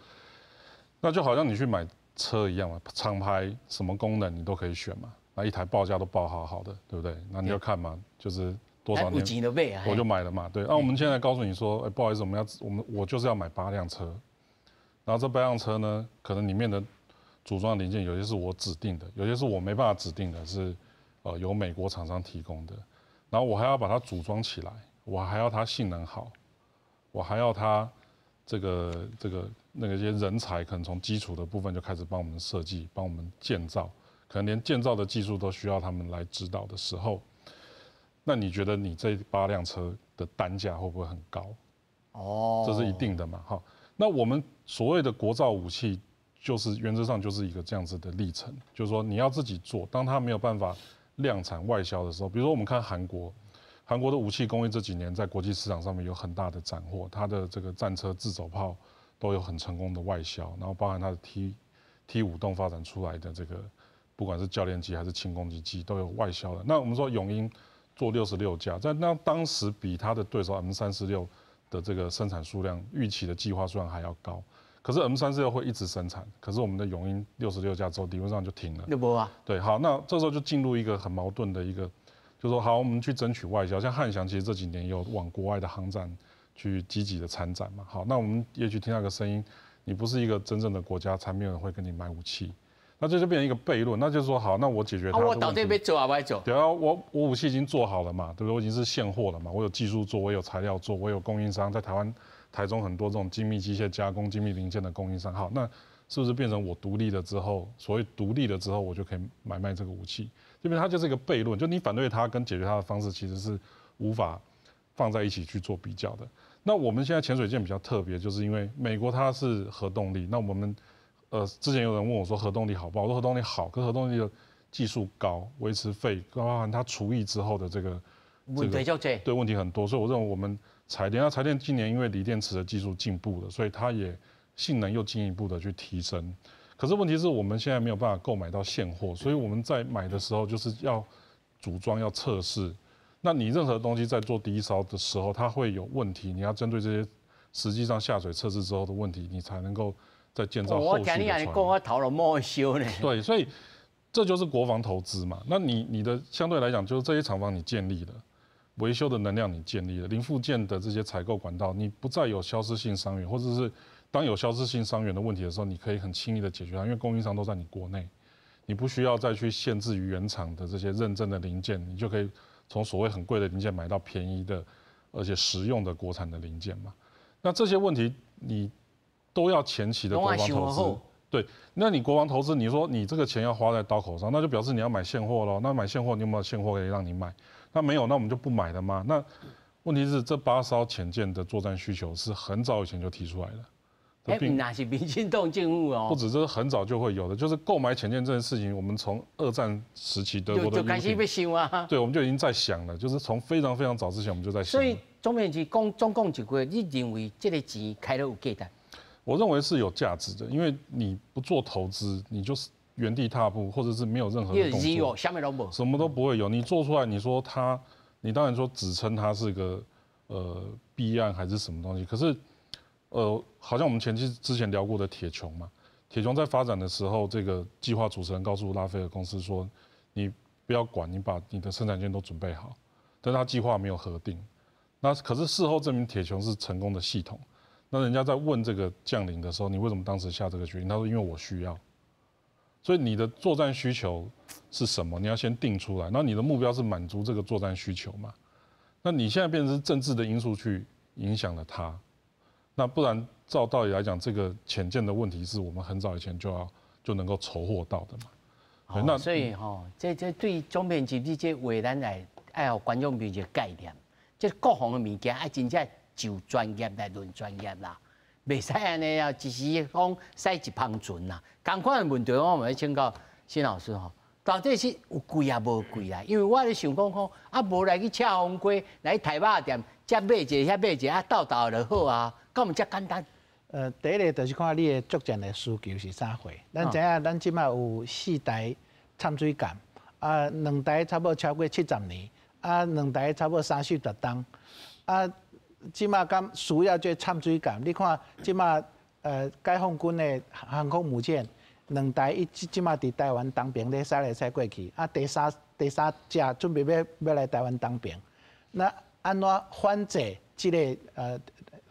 那就好像你去買車一樣嘛，廠牌什麼功能你都可以選嘛。那一台報價都報好好的，對不對？那你要看嘛，就是多少年我就買了嘛，對。那我們現在告訴你說，哎，不好意思，我們要我們我就是要買八輛車，然後這八輛車呢，可能裡面的組裝零件有些是我指定的，有些是我沒辦法指定的，是由美國廠商提供的，然後我還要把它組裝起來，我還要它性能好，我還要它這個那個些人才，可能從基礎的部分就開始幫我們設計，幫我們建造。可能連建造的技術都需要他們來指導的時候，那你覺得你這八輛車的單價會不會很高？哦，這是一定的嘛，哈。那我們所謂的國造武器，就是原則上就是一個這樣子的歷程，就是說你要自己做，當它沒有辦法量產外銷的時候，比如說我們看韓國，韓國的武器工業這幾年在國際市場上面有很大的斬獲，它的這個戰車、自走炮都有很成功的外銷，然後包含它的 T 五洞發展出來的這個。不管是教練機還是輕攻擊機，都有外銷的。那我們說勇鷹做66架，在那當時比他的對手 M 三四六的这个生产数量预期的计划数量还要高。可是 M36会一直生产，可是我们的勇鹰66架之后理论上就停了。就無啊？对，好，那这时候就进入一个很矛盾的一个，就说好，我们去争取外销，像汉翔其实这几年有往国外的航展去积极的参展嘛。好，那我们也许听到个声音，你不是一个真正的国家，才没有人会跟你买武器。那这就变成一个悖论，那就是说好，那我解决它。我到底欲做抑欲做？对啊，我武器已经做好了嘛，对不对？我已经是现货了嘛，我有技术做，我有材料做，我有供应商在台湾、台中很多这种精密机械加工、精密零件的供应商。好，那是不是变成我独立了之后，所谓独立了之后，我就可以买卖这个武器？这边它就是一个悖论，就你反对它跟解决它的方式其实是无法放在一起去做比较的。那我们现在潜水舰比较特别，就是因为美国它是核动力，那我们之前有人问我说核动力好不好？我说核动力好，可是核动力的技术高，维持费，包含它除役之后的这个问题就多，对，问题很多，所以我认为我们柴电，那柴电今年因为锂电池的技术进步了，所以它也性能又进一步的去提升。可是问题是我们现在没有办法购买到现货，所以我们在买的时候就是要组装、要测试。那你任何东西在做第一艘的时候，它会有问题，你要针对这些实际上下水测试之后的问题，你才能够再建造后续的船。我听你按呢讲，我头都冒烧呢。对，所以这就是国防投资嘛。那你的相对来讲，就是这些厂房你建立了，维修的能量你建立了，零附件的这些采购管道，你不再有消失性伤员，或者是当有消失性伤员的问题的时候，你可以很轻易的解决它，因为供应商都在你国内，你不需要再去限制于原厂的这些认证的零件，你就可以从所谓很贵的零件买到便宜的，而且实用的国产的零件嘛。那这些问题你都要前期的国防投资，对，那你国防投资，你说你这个钱要花在刀口上，那就表示你要买现货喽。那买现货，你有没有现货可以让你买？那没有，那我们就不买了吗？那问题是这8艘潜舰的作战需求是很早以前就提出来的。欸，那是民进党政府哦。不止，这是很早就会有的，就是购买潜舰这件事情，我们从二战时期德国的就开始欲想啊。对，我们就已经在想了，就是从非常非常早之前我们就在想。所以总编辑讲总共一句，你认为这个钱开了有价值？我认为是有价值的，因为你不做投资，你就是原地踏步，或者是没有任何的动作，什么都不会有。你做出来，你说它，你当然说指称它是个弊案还是什么东西，可是好像我们前期之前聊过的铁穹嘛，铁穹在发展的时候，这个计划主持人告诉拉斐尔公司说，你不要管，你把你的生产线都准备好，但是他计划没有核定。那可是事后证明铁穹是成功的系统。那人家在问这个将领的时候，你为什么当时下这个决定？他说因为我需要。所以你的作战需求是什么？你要先定出来。那你的目标是满足这个作战需求嘛？那你现在变成是政治的因素去影响了他。那不然照道理来讲，这个潜舰的问题是我们很早以前就能够筹获到的嘛。那所以吼，这对总编辑你这话，咱来爱予观众朋友一个概念，这国防的物件爱真正就专业来论专业啦，袂使按呢啊，一时风驶一帆船啦。仝款的问题，我嘛欲请教辛老师吼，到底是有贵抑无贵啦？因为我咧想讲吼，啊无来去赤峰街来刣肉店，遮买一个，遐买一个，啊斗斗就好啊，敢有遮简单？第一个就是看你的作战的需求是啥货。咱知影，咱这马有四台潜水舰，啊，两台差不多超过70年，啊，两台差不多30多冬，啊。这马敢需要这潜水舰？你看这马解放军的航空母舰两台，伊这马伫台湾东边咧驶来驶过去，啊，第三隻准备欲来台湾东边。那按怎反制这个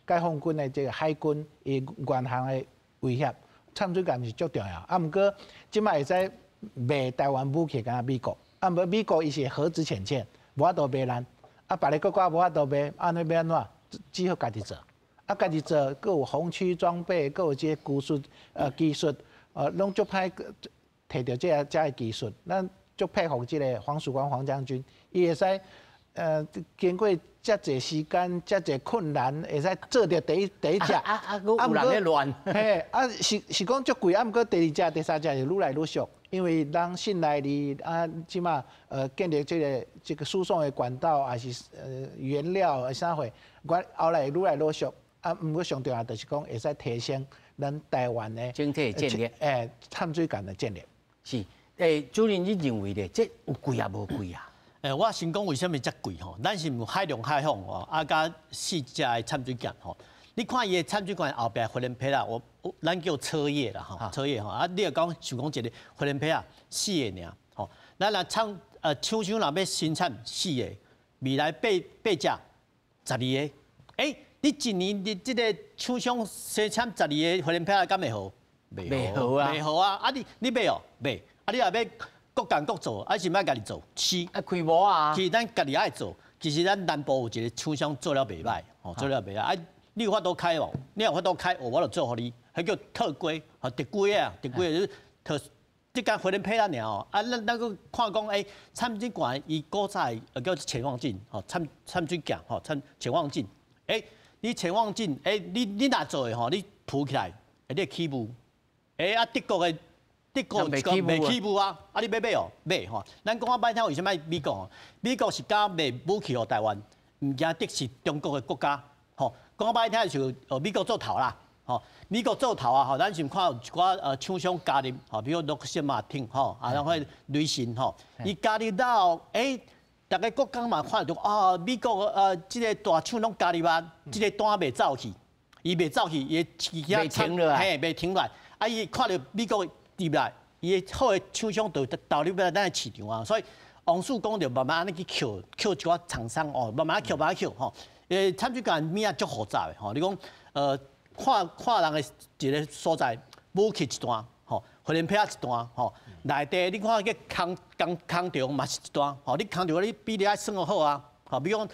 解放军的这个海军伊远航的威胁？潜水舰是足重要。啊，毋过这马会使卖台湾武器予美国，啊，毋过美国伊是核子潜舰，无法度卖咱，啊，别个国家无法度卖，按呢欲按怎？只好家己做，啊，家己做，阁有红区装备，阁有这个技术，技术，拢足歹提著这个技术，咱足佩服这个黄曙光黄将军，伊会使，经过遮济时间、遮济困难，会使做著第一隻。啊，阁有人咧乱。嘿，啊是讲足贵，啊，毋过第二隻、第三隻是愈来愈俗，因为人信赖你啊，这马建立这个输送的管道，还是原料啥货，我后来愈来愈俗。啊，毋过上重要就是讲会使提升咱台湾的整体战力，潜水舰的战力。是，主任，你认为咧，这有贵抑无贵啊？我先講為啥物遮貴吼？咱是毋海龍海鳳哦，啊，佮四隻的潛水艦吼。你看伊的潛水艦後壁火連批啦，咱叫車葉啦吼，車葉吼。啊，你若講想講一个火連批啊，四个爾吼。咱若廠商若欲生產四个，未來八隻、12個，你一年你這个廠商生產十二个火連批，敢會好？袂好啊！袂好啊！啊你買哦，買。啊你若欲各工各做，還是欲家己做？是。啊，規模啊！其實咱家己愛做，其實咱南部有一个廠商做了袂䆀，吼，做了袂䆀。啊，你有法度開無？你有法度開，我就做予你。彼叫特規，吼，特規啊，特規就是特。這間火連批咱爾哦，啊，咱閣看講，潛水艦伊古早叫潛望鏡，吼，潛水鏡，吼，潛望鏡。你潛望鏡，你若做的吼，你浮起來，你會起霧。啊，德國袂起霧啊，啊，你欲買哦，買吼。咱講較歹聽，為啥物美國？美國是敢賣武器予台灣，毋驚敵視中國的國家，吼。講較歹聽就是美國做頭啦，吼，美國做頭啊，吼，咱是看有一寡廠商加入，吼，比如洛克希馬汀，吼，啊，然後雷神，吼，伊加入了，逐个國家嘛看著啊，美國這个大廠攏加入啊，這个單袂走去，伊袂走去，伊袂停落來，嘿，袂停落來，啊，伊看著美國入來，伊的好的廠商就投入來咱的市場啊，所以王澍講著慢慢按呢去抾抾一寡廠商哦，慢慢抾慢慢抾吼。潛水艦物仔足複雜的吼，你講看看人的一个所在，武器一段吼，火連批一段吼，內底你看去空調嘛是一段吼，你空調你比例愛算好啊，吼，比如講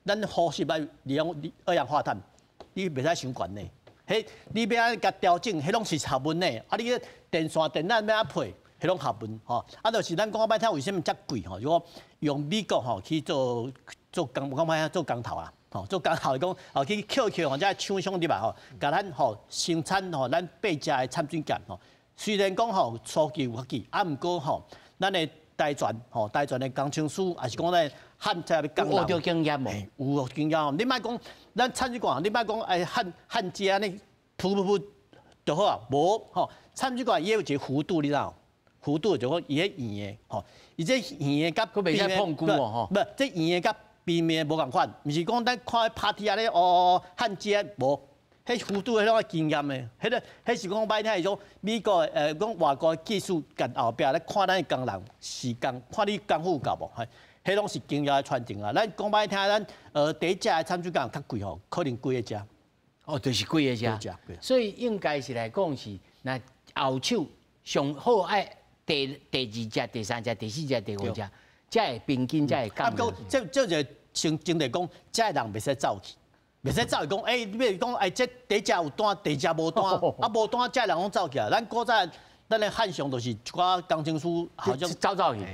咱呼吸愛利用二氧化碳，你袂使傷懸的，彼你欲按共調整，彼攏是學問的，啊，你電線電纜欲按配，彼攏學問吼，啊，就是咱講較歹聽，為啥物遮貴吼？如果用美國吼去做工，講歹聽做工頭啊。吼，做工頭講，哦去抾抾吼，這廠商入來吼，共咱吼生產吼，咱八隻的潛水艦吼。雖然講吼初期有較貴，啊，毋過吼，咱的台船吼，台船的工程師，抑是講咱焊接的工人，有著經驗無？有經驗。你莫講咱潛水艦，你莫講焊接按呢，噗噗噗就好啊，無吼，潛水艦伊有一个弧度，你知無？弧度就講伊彼圓的吼，伊這圓的佮閣袂使碰龜哦吼，無，這圓的佮邊面無仝款，毋是講咱看彼 party 按呢哦焊接無，彼弧度彼攏愛經驗的，彼个彼是講歹聽是講美國講外國的技術佇後壁咧看咱的工人時工，看你功夫有夠無？彼攏是經驗的傳承啊。咱講歹聽，咱第一隻的潛水艦較貴吼，可能幾个隻。哦，就是幾个隻。所以應該是來講是，若後手上好愛第二隻、第三隻、第四隻、第五隻，才會平均，才會降。啊，閣這就先前提講，這个人袂使走去，袂使走去講，你欲講，這第一隻有單，第二隻無單，啊無單，這个人攏走去啊。咱古早咱的漢上就是一寡工程師，好像走走去，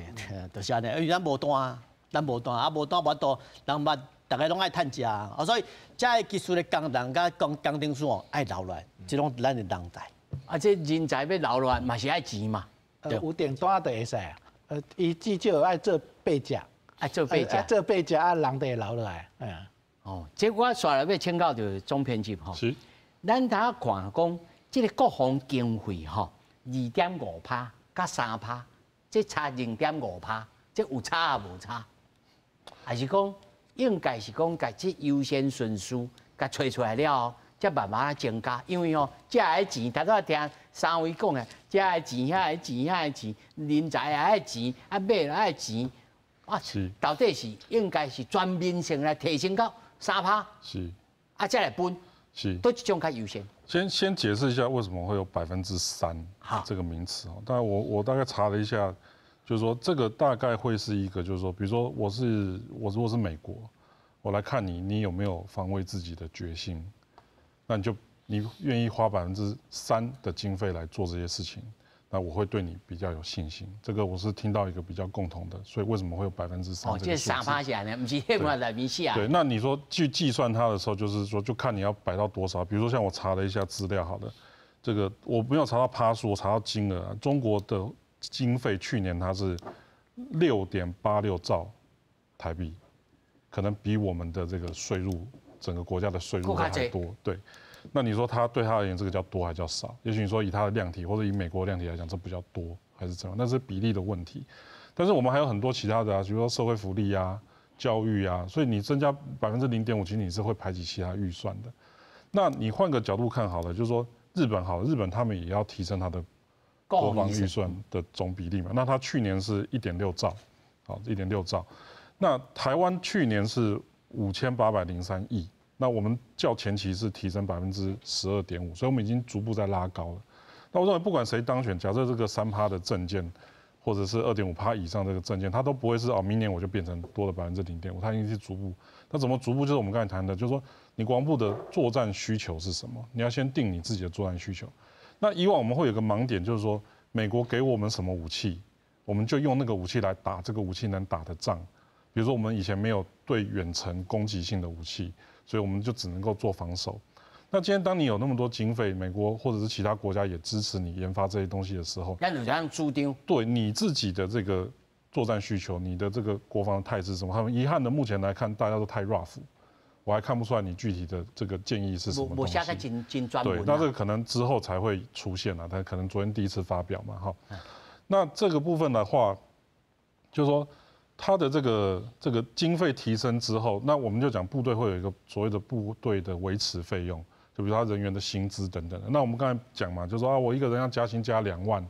就是按呢，因為咱無單，咱無單，啊無單無法度，人嘛逐个攏愛趁食啊，所以這个技術的工人佮工程師哦，愛留落來，這攏咱的人才。啊，這人才欲留落來嘛是愛錢嘛。有訂單就會使，伊至少愛做八隻。愛做八隻，做八隻啊，人就會留落來。嗯，哦，這我煞來欲請教著總編輯吼。是。咱頭看講，這个國防經費吼，2.5%佮3%，這差0.5%，這有差抑無差？還是講應該是講，共這優先順序共揣出來了後，才慢慢增加。因為吼，這个錢，頭拄仔聽三位講的，這个錢、遐个錢、遐個錢，人才也愛錢，啊買也愛錢。啊，到底是應該是全面性來提升到3%，啊，再來分，佗一種較優先。先解釋一下為什麼會有3%這個名詞哦。當然我大概查了一下，就是說這個大概會是一個，就是說，比如說我如果是美國，我來看你，你有沒有防衛自己的決心？那你願意花3%的經費來做這些事情？那我會對你比較有信心，這個我是聽到一個比較共同的，所以為什麼會有3%？哦，這3%是按呢，毋是彼個內面寫。對，那你說去計算它的時候，就是說就看你要擺到多少。比如說像我查了一下資料，好的，這個我沒有查到趴數，我查到金額。中國的經費去年它是6.86兆台幣，可能比我們的這個稅入，整個國家的稅入還多。對。那你說他對他而言，這個叫多還叫少？也許你說以他的量體或者以美國的量體來講，這不叫多還是怎樣？那是比例的問題。但是我们还有很多其他的啊，比如说社会福利啊、教育啊，所以你增加0.5%，其实你是会排挤其他预算的。那你换个角度看好了，就是说日本好了，日本他们也要提升它的国防预算的总比例嘛。那他去年是一点六兆，好，一点六兆。那台湾去年是5803亿，那我们较前期是提升12.5%，所以我们已经逐步在拉高了。那我认为不管谁当选，假设这个3趴的政见，或者是2.5趴以上这个政见，它都不会是哦，明年我就变成多了0.5%，它一定是逐步。那怎么逐步？就是我们刚才谈的，就是说你国防部的作战需求是什么？你要先定你自己的作战需求。那以往我们会有个盲点，就是说美国给我们什么武器，我们就用那个武器来打这个武器能打的仗。比如说我们以前没有对远程攻击性的武器，所以我们就只能够做防守。那今天当你有那么多经费，美国或者是其他国家也支持你研发这些东西的时候，那你这样主张，对你自己的这个作战需求，你的这个国防态势什么？很遗憾的，目前来看大家都太 rough，我还看不出来你具体的这个建议是什么东西。对，那这个可能之后才会出现啊，他可能昨天第一次发表嘛，哈。那这个部分的话，就是说他的这个经费提升之后，那我们就讲部队会有一个所谓的部队的维持费用。就比如他人员的薪资等等的，那我们刚才讲嘛，就说啊，我一个人要加薪加2万，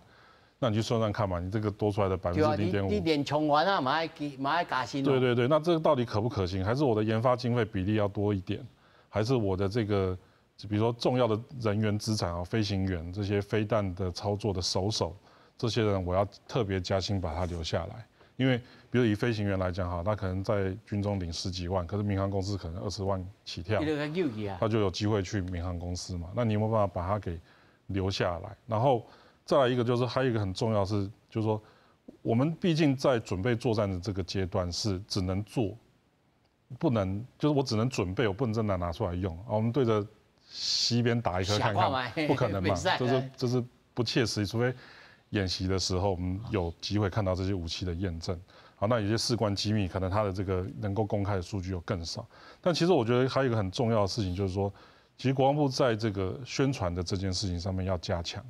那你去算算看嘛，你这个多出来的百分之零点五，你连充完啊，嘛爱嘛爱加薪。对对对，那这个到底可不可行？还是我的研发经费比例要多一点？还是我的这个，比如说重要的人员资产啊，飞行员这些飞弹的操作的手手，这些人我要特别加薪把他留下来，因为比如以飞行员来讲哈，他可能在军中领十几万，可是民航公司可能20万起跳，他就有机会去民航公司嘛。那你有没有办法把他给留下来？然后再来一个就是还有一个很重要是，就是说我们毕竟在准备作战的这个阶段是只能做，不能就是我只能准备，我不能真的拿出来用啊。我们对着西边打一颗看看，不可能嘛，这是不切实际，除非演习的时候我们有机会看到这些武器的验证。好，那有些事关机密，可能它的这个能够公开的数据又更少。但其实我觉得还有一个很重要的事情，就是说，其实国防部在这个宣传的这件事情上面要加强。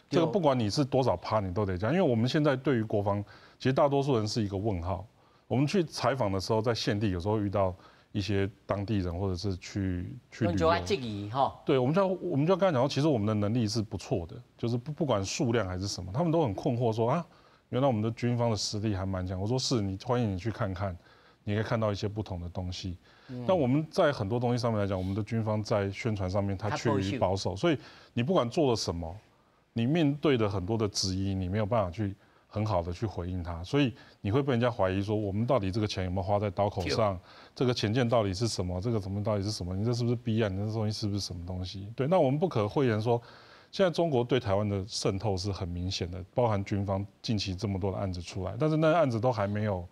这个不管你是多少趴，你都得加，因为我们现在对于国防，其实大多数人是一个问号。我们去采访的时候，在现地有时候遇到一些当地人，或者是去旅游。质疑哈。对，我们就刚才讲说，其实我们的能力是不错的，就是不管数量还是什么，他们都很困惑说啊，原来我们的军方的实力还蛮强。我说是，你欢迎你去看看，你可以看到一些不同的东西。但我们在很多东西上面来讲，我们的军方在宣传上面它趋于保守，所以你不管做了什么，你面对的很多的质疑，你没有办法去很好的去回应他，所以你会被人家怀疑说，我们到底这个钱有没有花在刀口上？这个潜舰到底是什么？这个什么到底是什么？你这是不是弊案？你这东西是不是什么东西？对，那我们不可讳言说，现在中国对台湾的渗透是很明显的，包含军方近期这么多的案子出来，但是那案子都还没有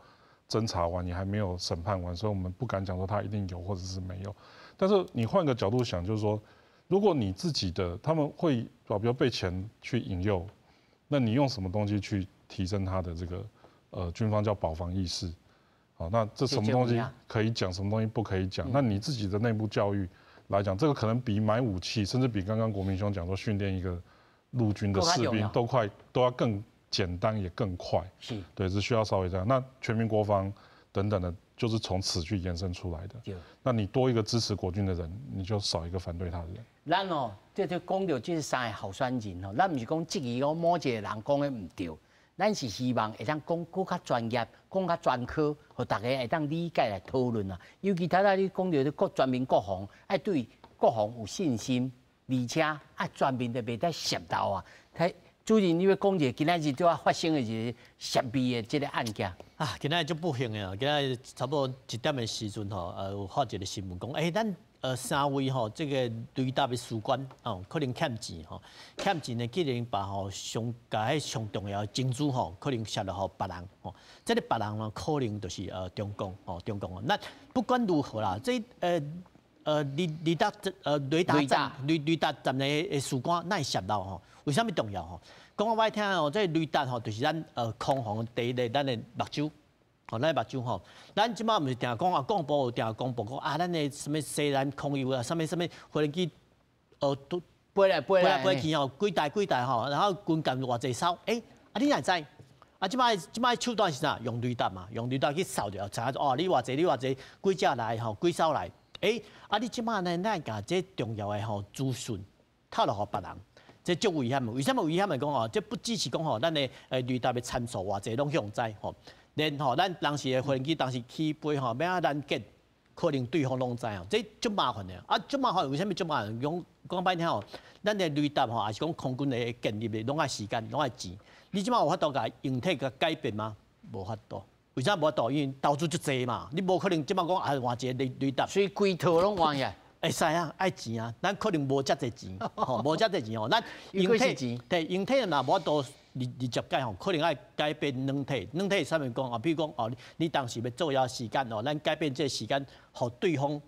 侦查完，也还没有审判完，所以我们不敢讲说他一定有或者是没有。但是你换个角度想，就是说，如果你自己的他们会比如被钱去引诱，那你用什么东西去提升他的这个军方叫保防意识？好，那这什么东西可以讲，什么东西不可以讲？那你自己的内部教育来讲，这个可能比买武器，甚至比刚刚国民兄讲说训练一个陆军的士兵都快，都要更简单也更快。对，是需要稍微这样。那全民国防等等的，就是从此去延伸出来的。那你多一个支持国军的人，你就少一个反对他的人。咱哦，這就講著這三个候選人吼，咱毋是講質疑講某一個人講的毋對，咱是希望會當講閣較專業，講較專科，予大家會當理解來討論啊。尤其頭仔你講著國全民國防，愛對國防有信心，而且愛全面的袂使泄漏啊。睇主任，你欲講一个今仔日拄仔發生的一个泄密的這个案件。啊，今仔日足不幸的啊，今仔日差不多1點的時陣吼，有發一個新聞講，咱三位吼，這個雷達的士官哦，可能欠錢吼，欠錢呢，竟然把吼上共彼上重要的情資吼，可能泄露予別人吼，這个別人呢，可能就是中共吼，中共哦。那不管如何啦，這雷達站雷達站的士官哪會泄露吼？為啥物重要吼？講我愛聽哦，這雷達吼，就是咱空防第一个咱的目睭。吼，咱目睭吼，咱這擺毋是定講啊，廣播有定公布講啊，咱的啥物西南空域啊，啥物啥物飛機，都飛來飛來飛去吼，幾台幾台吼，然後軍艦偌濟艘，啊，你哪知？啊，這擺手段是啥？用雷達嘛，用雷達去掃著，知影哦，你偌濟，你偌濟，幾隻來吼，幾艘來？欸，啊，你這擺呢，咱共這重要的吼資訊透露予別人，這足危險的。為啥物危險的講吼？這不只是講吼，咱的雷達的參數偌濟攏予知吼，連吼咱當時的飛機當時起飛吼，欲按怎攔截，可能對方攏知哦，這足麻煩的。啊，足麻煩，為啥物足麻煩？講講歹聽吼，咱的雷達吼，抑是講空軍的建立的，攏愛時間，攏愛錢。你這擺有法度共硬體共改變嗎？無法度。為啥無法度？因為投資足濟嘛，你無可能這擺講啊換一個雷達。所以規套攏換起。會使啊，愛錢啊，咱可能無遮濟錢，吼，無遮濟錢吼。咱硬體，對硬體若無法度直接改吼，可能愛改變軟體。軟體啥物講啊？比如講哦，你當時欲做了時間哦，咱改變這個時間，予對方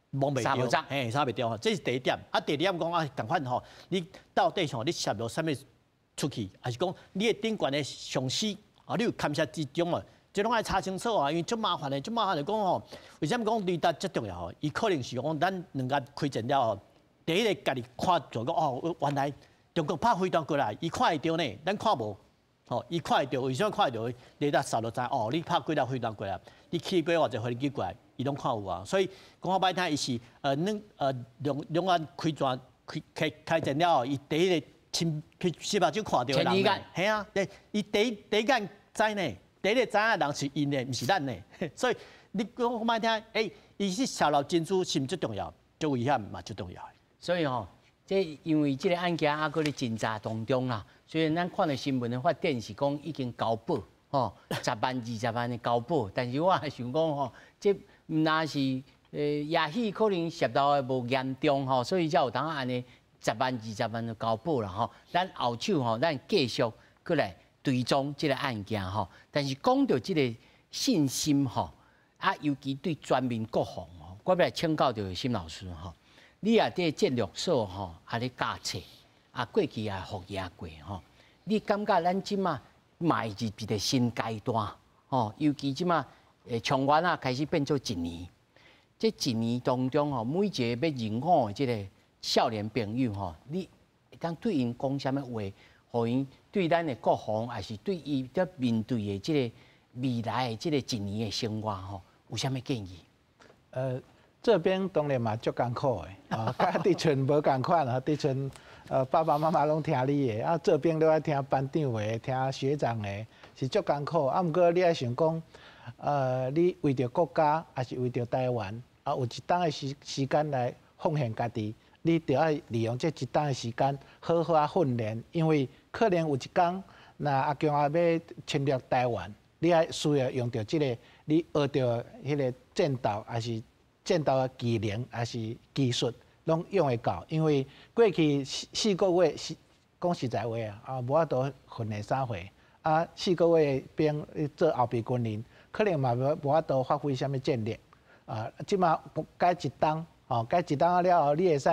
摸袂著，嘿，查袂著吼。這是第一點。啊，第二點講啊，仝款吼，你到底吼，你泄露啥物出去，抑是講你的頂懸的上司啊，你有牽涉之中啊？這攏愛查清楚啊，因為足麻煩的，足麻煩的講吼，為啥物講雷達遮重要吼？伊可能是講咱兩岸開戰了後，第一个家己看著講哦，原來中國拍飛彈過來，伊看會著呢，咱看無，吼，伊看會著，為啥物看會著？雷達掃就知哦，你拍幾粒飛彈過來，你起飛偌濟飛機過來，伊攏看有啊。所以講較歹聽，伊是兩岸開戰了後，伊第一个親翕目睭看著的人，嘿啊，對，伊第一眼知呢。第一个知影的人是𪜶的，毋是咱的，所以你講歹聽，欸，伊是泄露真資是毋足重要，足危險嘛足重要的。所以吼，這因為這個案件猶閣咧偵查當中啦，雖然咱看著新聞的發展是講已經交保，吼，10萬20萬的交保，但是我也想講吼，這毋若是也許可能涉到的無嚴重吼，所以才有當按呢十萬20萬就交保啦吼。咱後手吼，咱繼續閣來追蹤這個案件吼。但是講著這個信心吼，啊，尤其對全民國防吼，我欲來請教著沈老師吼，你也佇戰略所吼，啊咧教冊，啊過去也服役過吼，你感覺咱這馬邁入一個新階段吼，尤其這馬長遠啊開始變做一年，這一年當中吼，每一個欲入伍的這個少年朋友吼，你會當對𪜶講啥物話，予𪜶對咱的國防，抑是對伊咧面對的這個未來的這個一年的生活吼，有啥物建議？做兵當然嘛足艱苦的，啊，佮佇厝無仝款啊，佇厝爸爸媽媽攏聽你的，啊，做兵你愛聽班長的，聽學長的，是足艱苦。啊，毋過你愛想講，你為著國家，抑是為著台灣，啊，有一冬的時間來奉獻家己，你著愛利用這一冬的時間好好仔訓練，因為可能有一工，若阿共仔欲侵略台灣，你愛需要用著這個，你學著彼個戰鬥，抑是戰鬥的技能，抑是技術，攏用會到。因為過去4個月，是講實在話啊，啊無法度訓練啥貨，啊四個月的兵做後備軍人，可能嘛無法度發揮啥物戰力。啊，這馬改一冬，吼改一冬了後，你會使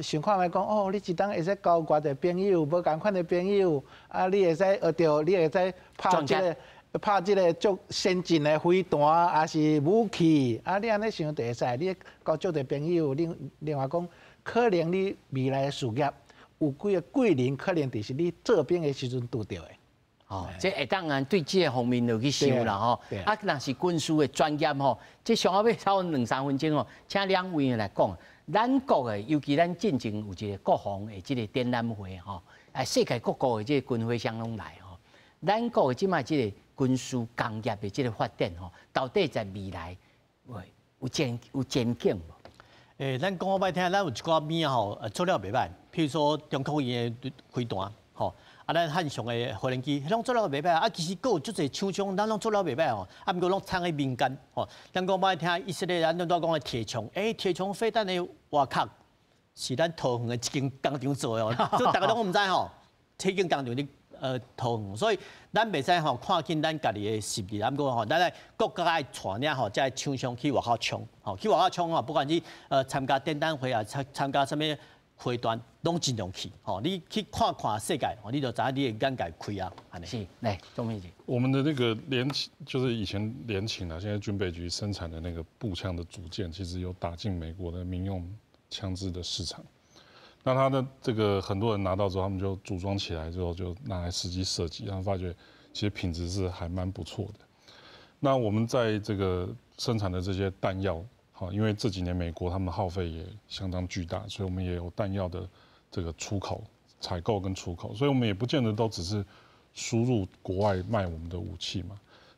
想看覓講，哦，你一冬會使交偌濟朋友，無仝款的朋友，啊，你會使學著，你會使拍這個足先進的飛彈，抑是武器，啊，你按呢想就會使，你交足濟朋友，另外講，可能你未來的事業有幾个貴人，可能就是你做兵的時陣拄著的。哦，這會當然對這個方面落去想啦吼。啊，若是軍事的專業吼，這上後尾差不多兩三分鐘哦，請兩位來講。咱國的，尤其咱進前有一個國防的這個展覽會吼，啊，世界各國的這個軍火商攏來吼。咱國的這擺這個軍事工業的這個發展吼，到底在未來有前景無？欸，咱講較歹聽，咱有一寡物仔吼，做了袂䆀。譬如說中國伊的飛彈，吼，啊，咱漢翔的無人機，彼攏做了袂䆀。啊，其實閣有足濟廠商，咱攏做了袂䆀吼。啊，毋過攏藏佇民間，吼。咱講歹聽，以色列咱拄仔講的鐵穹，欸，鐵穹飛彈的外殼是咱桃園的一間工廠做的哦，這逐家攏毋知吼。這間工廠佇桃園，所以咱袂使吼看輕咱家己的實力，毋過吼，咱愛國家愛帶領吼，這廠商去外口衝，吼去外口衝吼，不管你參加展覽會啊，參加啥物會團，攏盡量去，吼，你去看看世界，你就知影你的眼界開啊，按呢。是，來，鍾秘書。我們的那個聯勤，就是以前聯勤啊，現在軍備局生產的那個步槍的組件，其實有打進美國的民用槍支的市場。那他的這個很多人拿到之後，他們就組裝起來之後，就拿來實際射擊，然後發覺其实品质是还蛮不错的。那我们在这个生产的这些弹药，好，因为这几年美国他们耗费也相当巨大，所以我们也有弹药的这个出口、采购跟出口，所以我们也不见得都只是输入国外卖我们的武器嘛。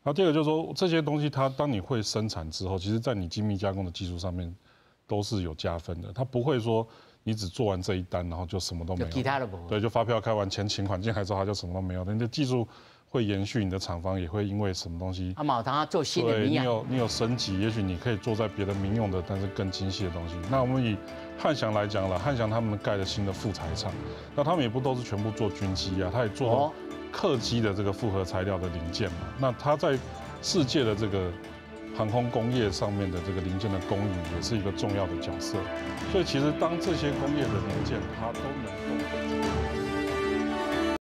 然后第二个就是说，这些东西它当你会生产之后，其实在你精密加工的技术上面都是有加分的。它不会说你只做完这一单，然后就什么都没有。其他的無。对，就发票开完钱请款进来之后，它就什么都没有。你的技术会延续，你的厂房也会因为什么东西。啊，嘛有通做新的。对，你有升级，也许你可以做在别的民用的，但是更精细的东西。那我们以汉翔来讲了，汉翔他们盖的新的复材厂，那他们也不都是全部做军机啊，他也做客机的这个复合材料的零件嘛。那它在世界的这个航空工业上面的这个零件的供应也是一个重要的角色。所以其实当这些工业的零件它都能够。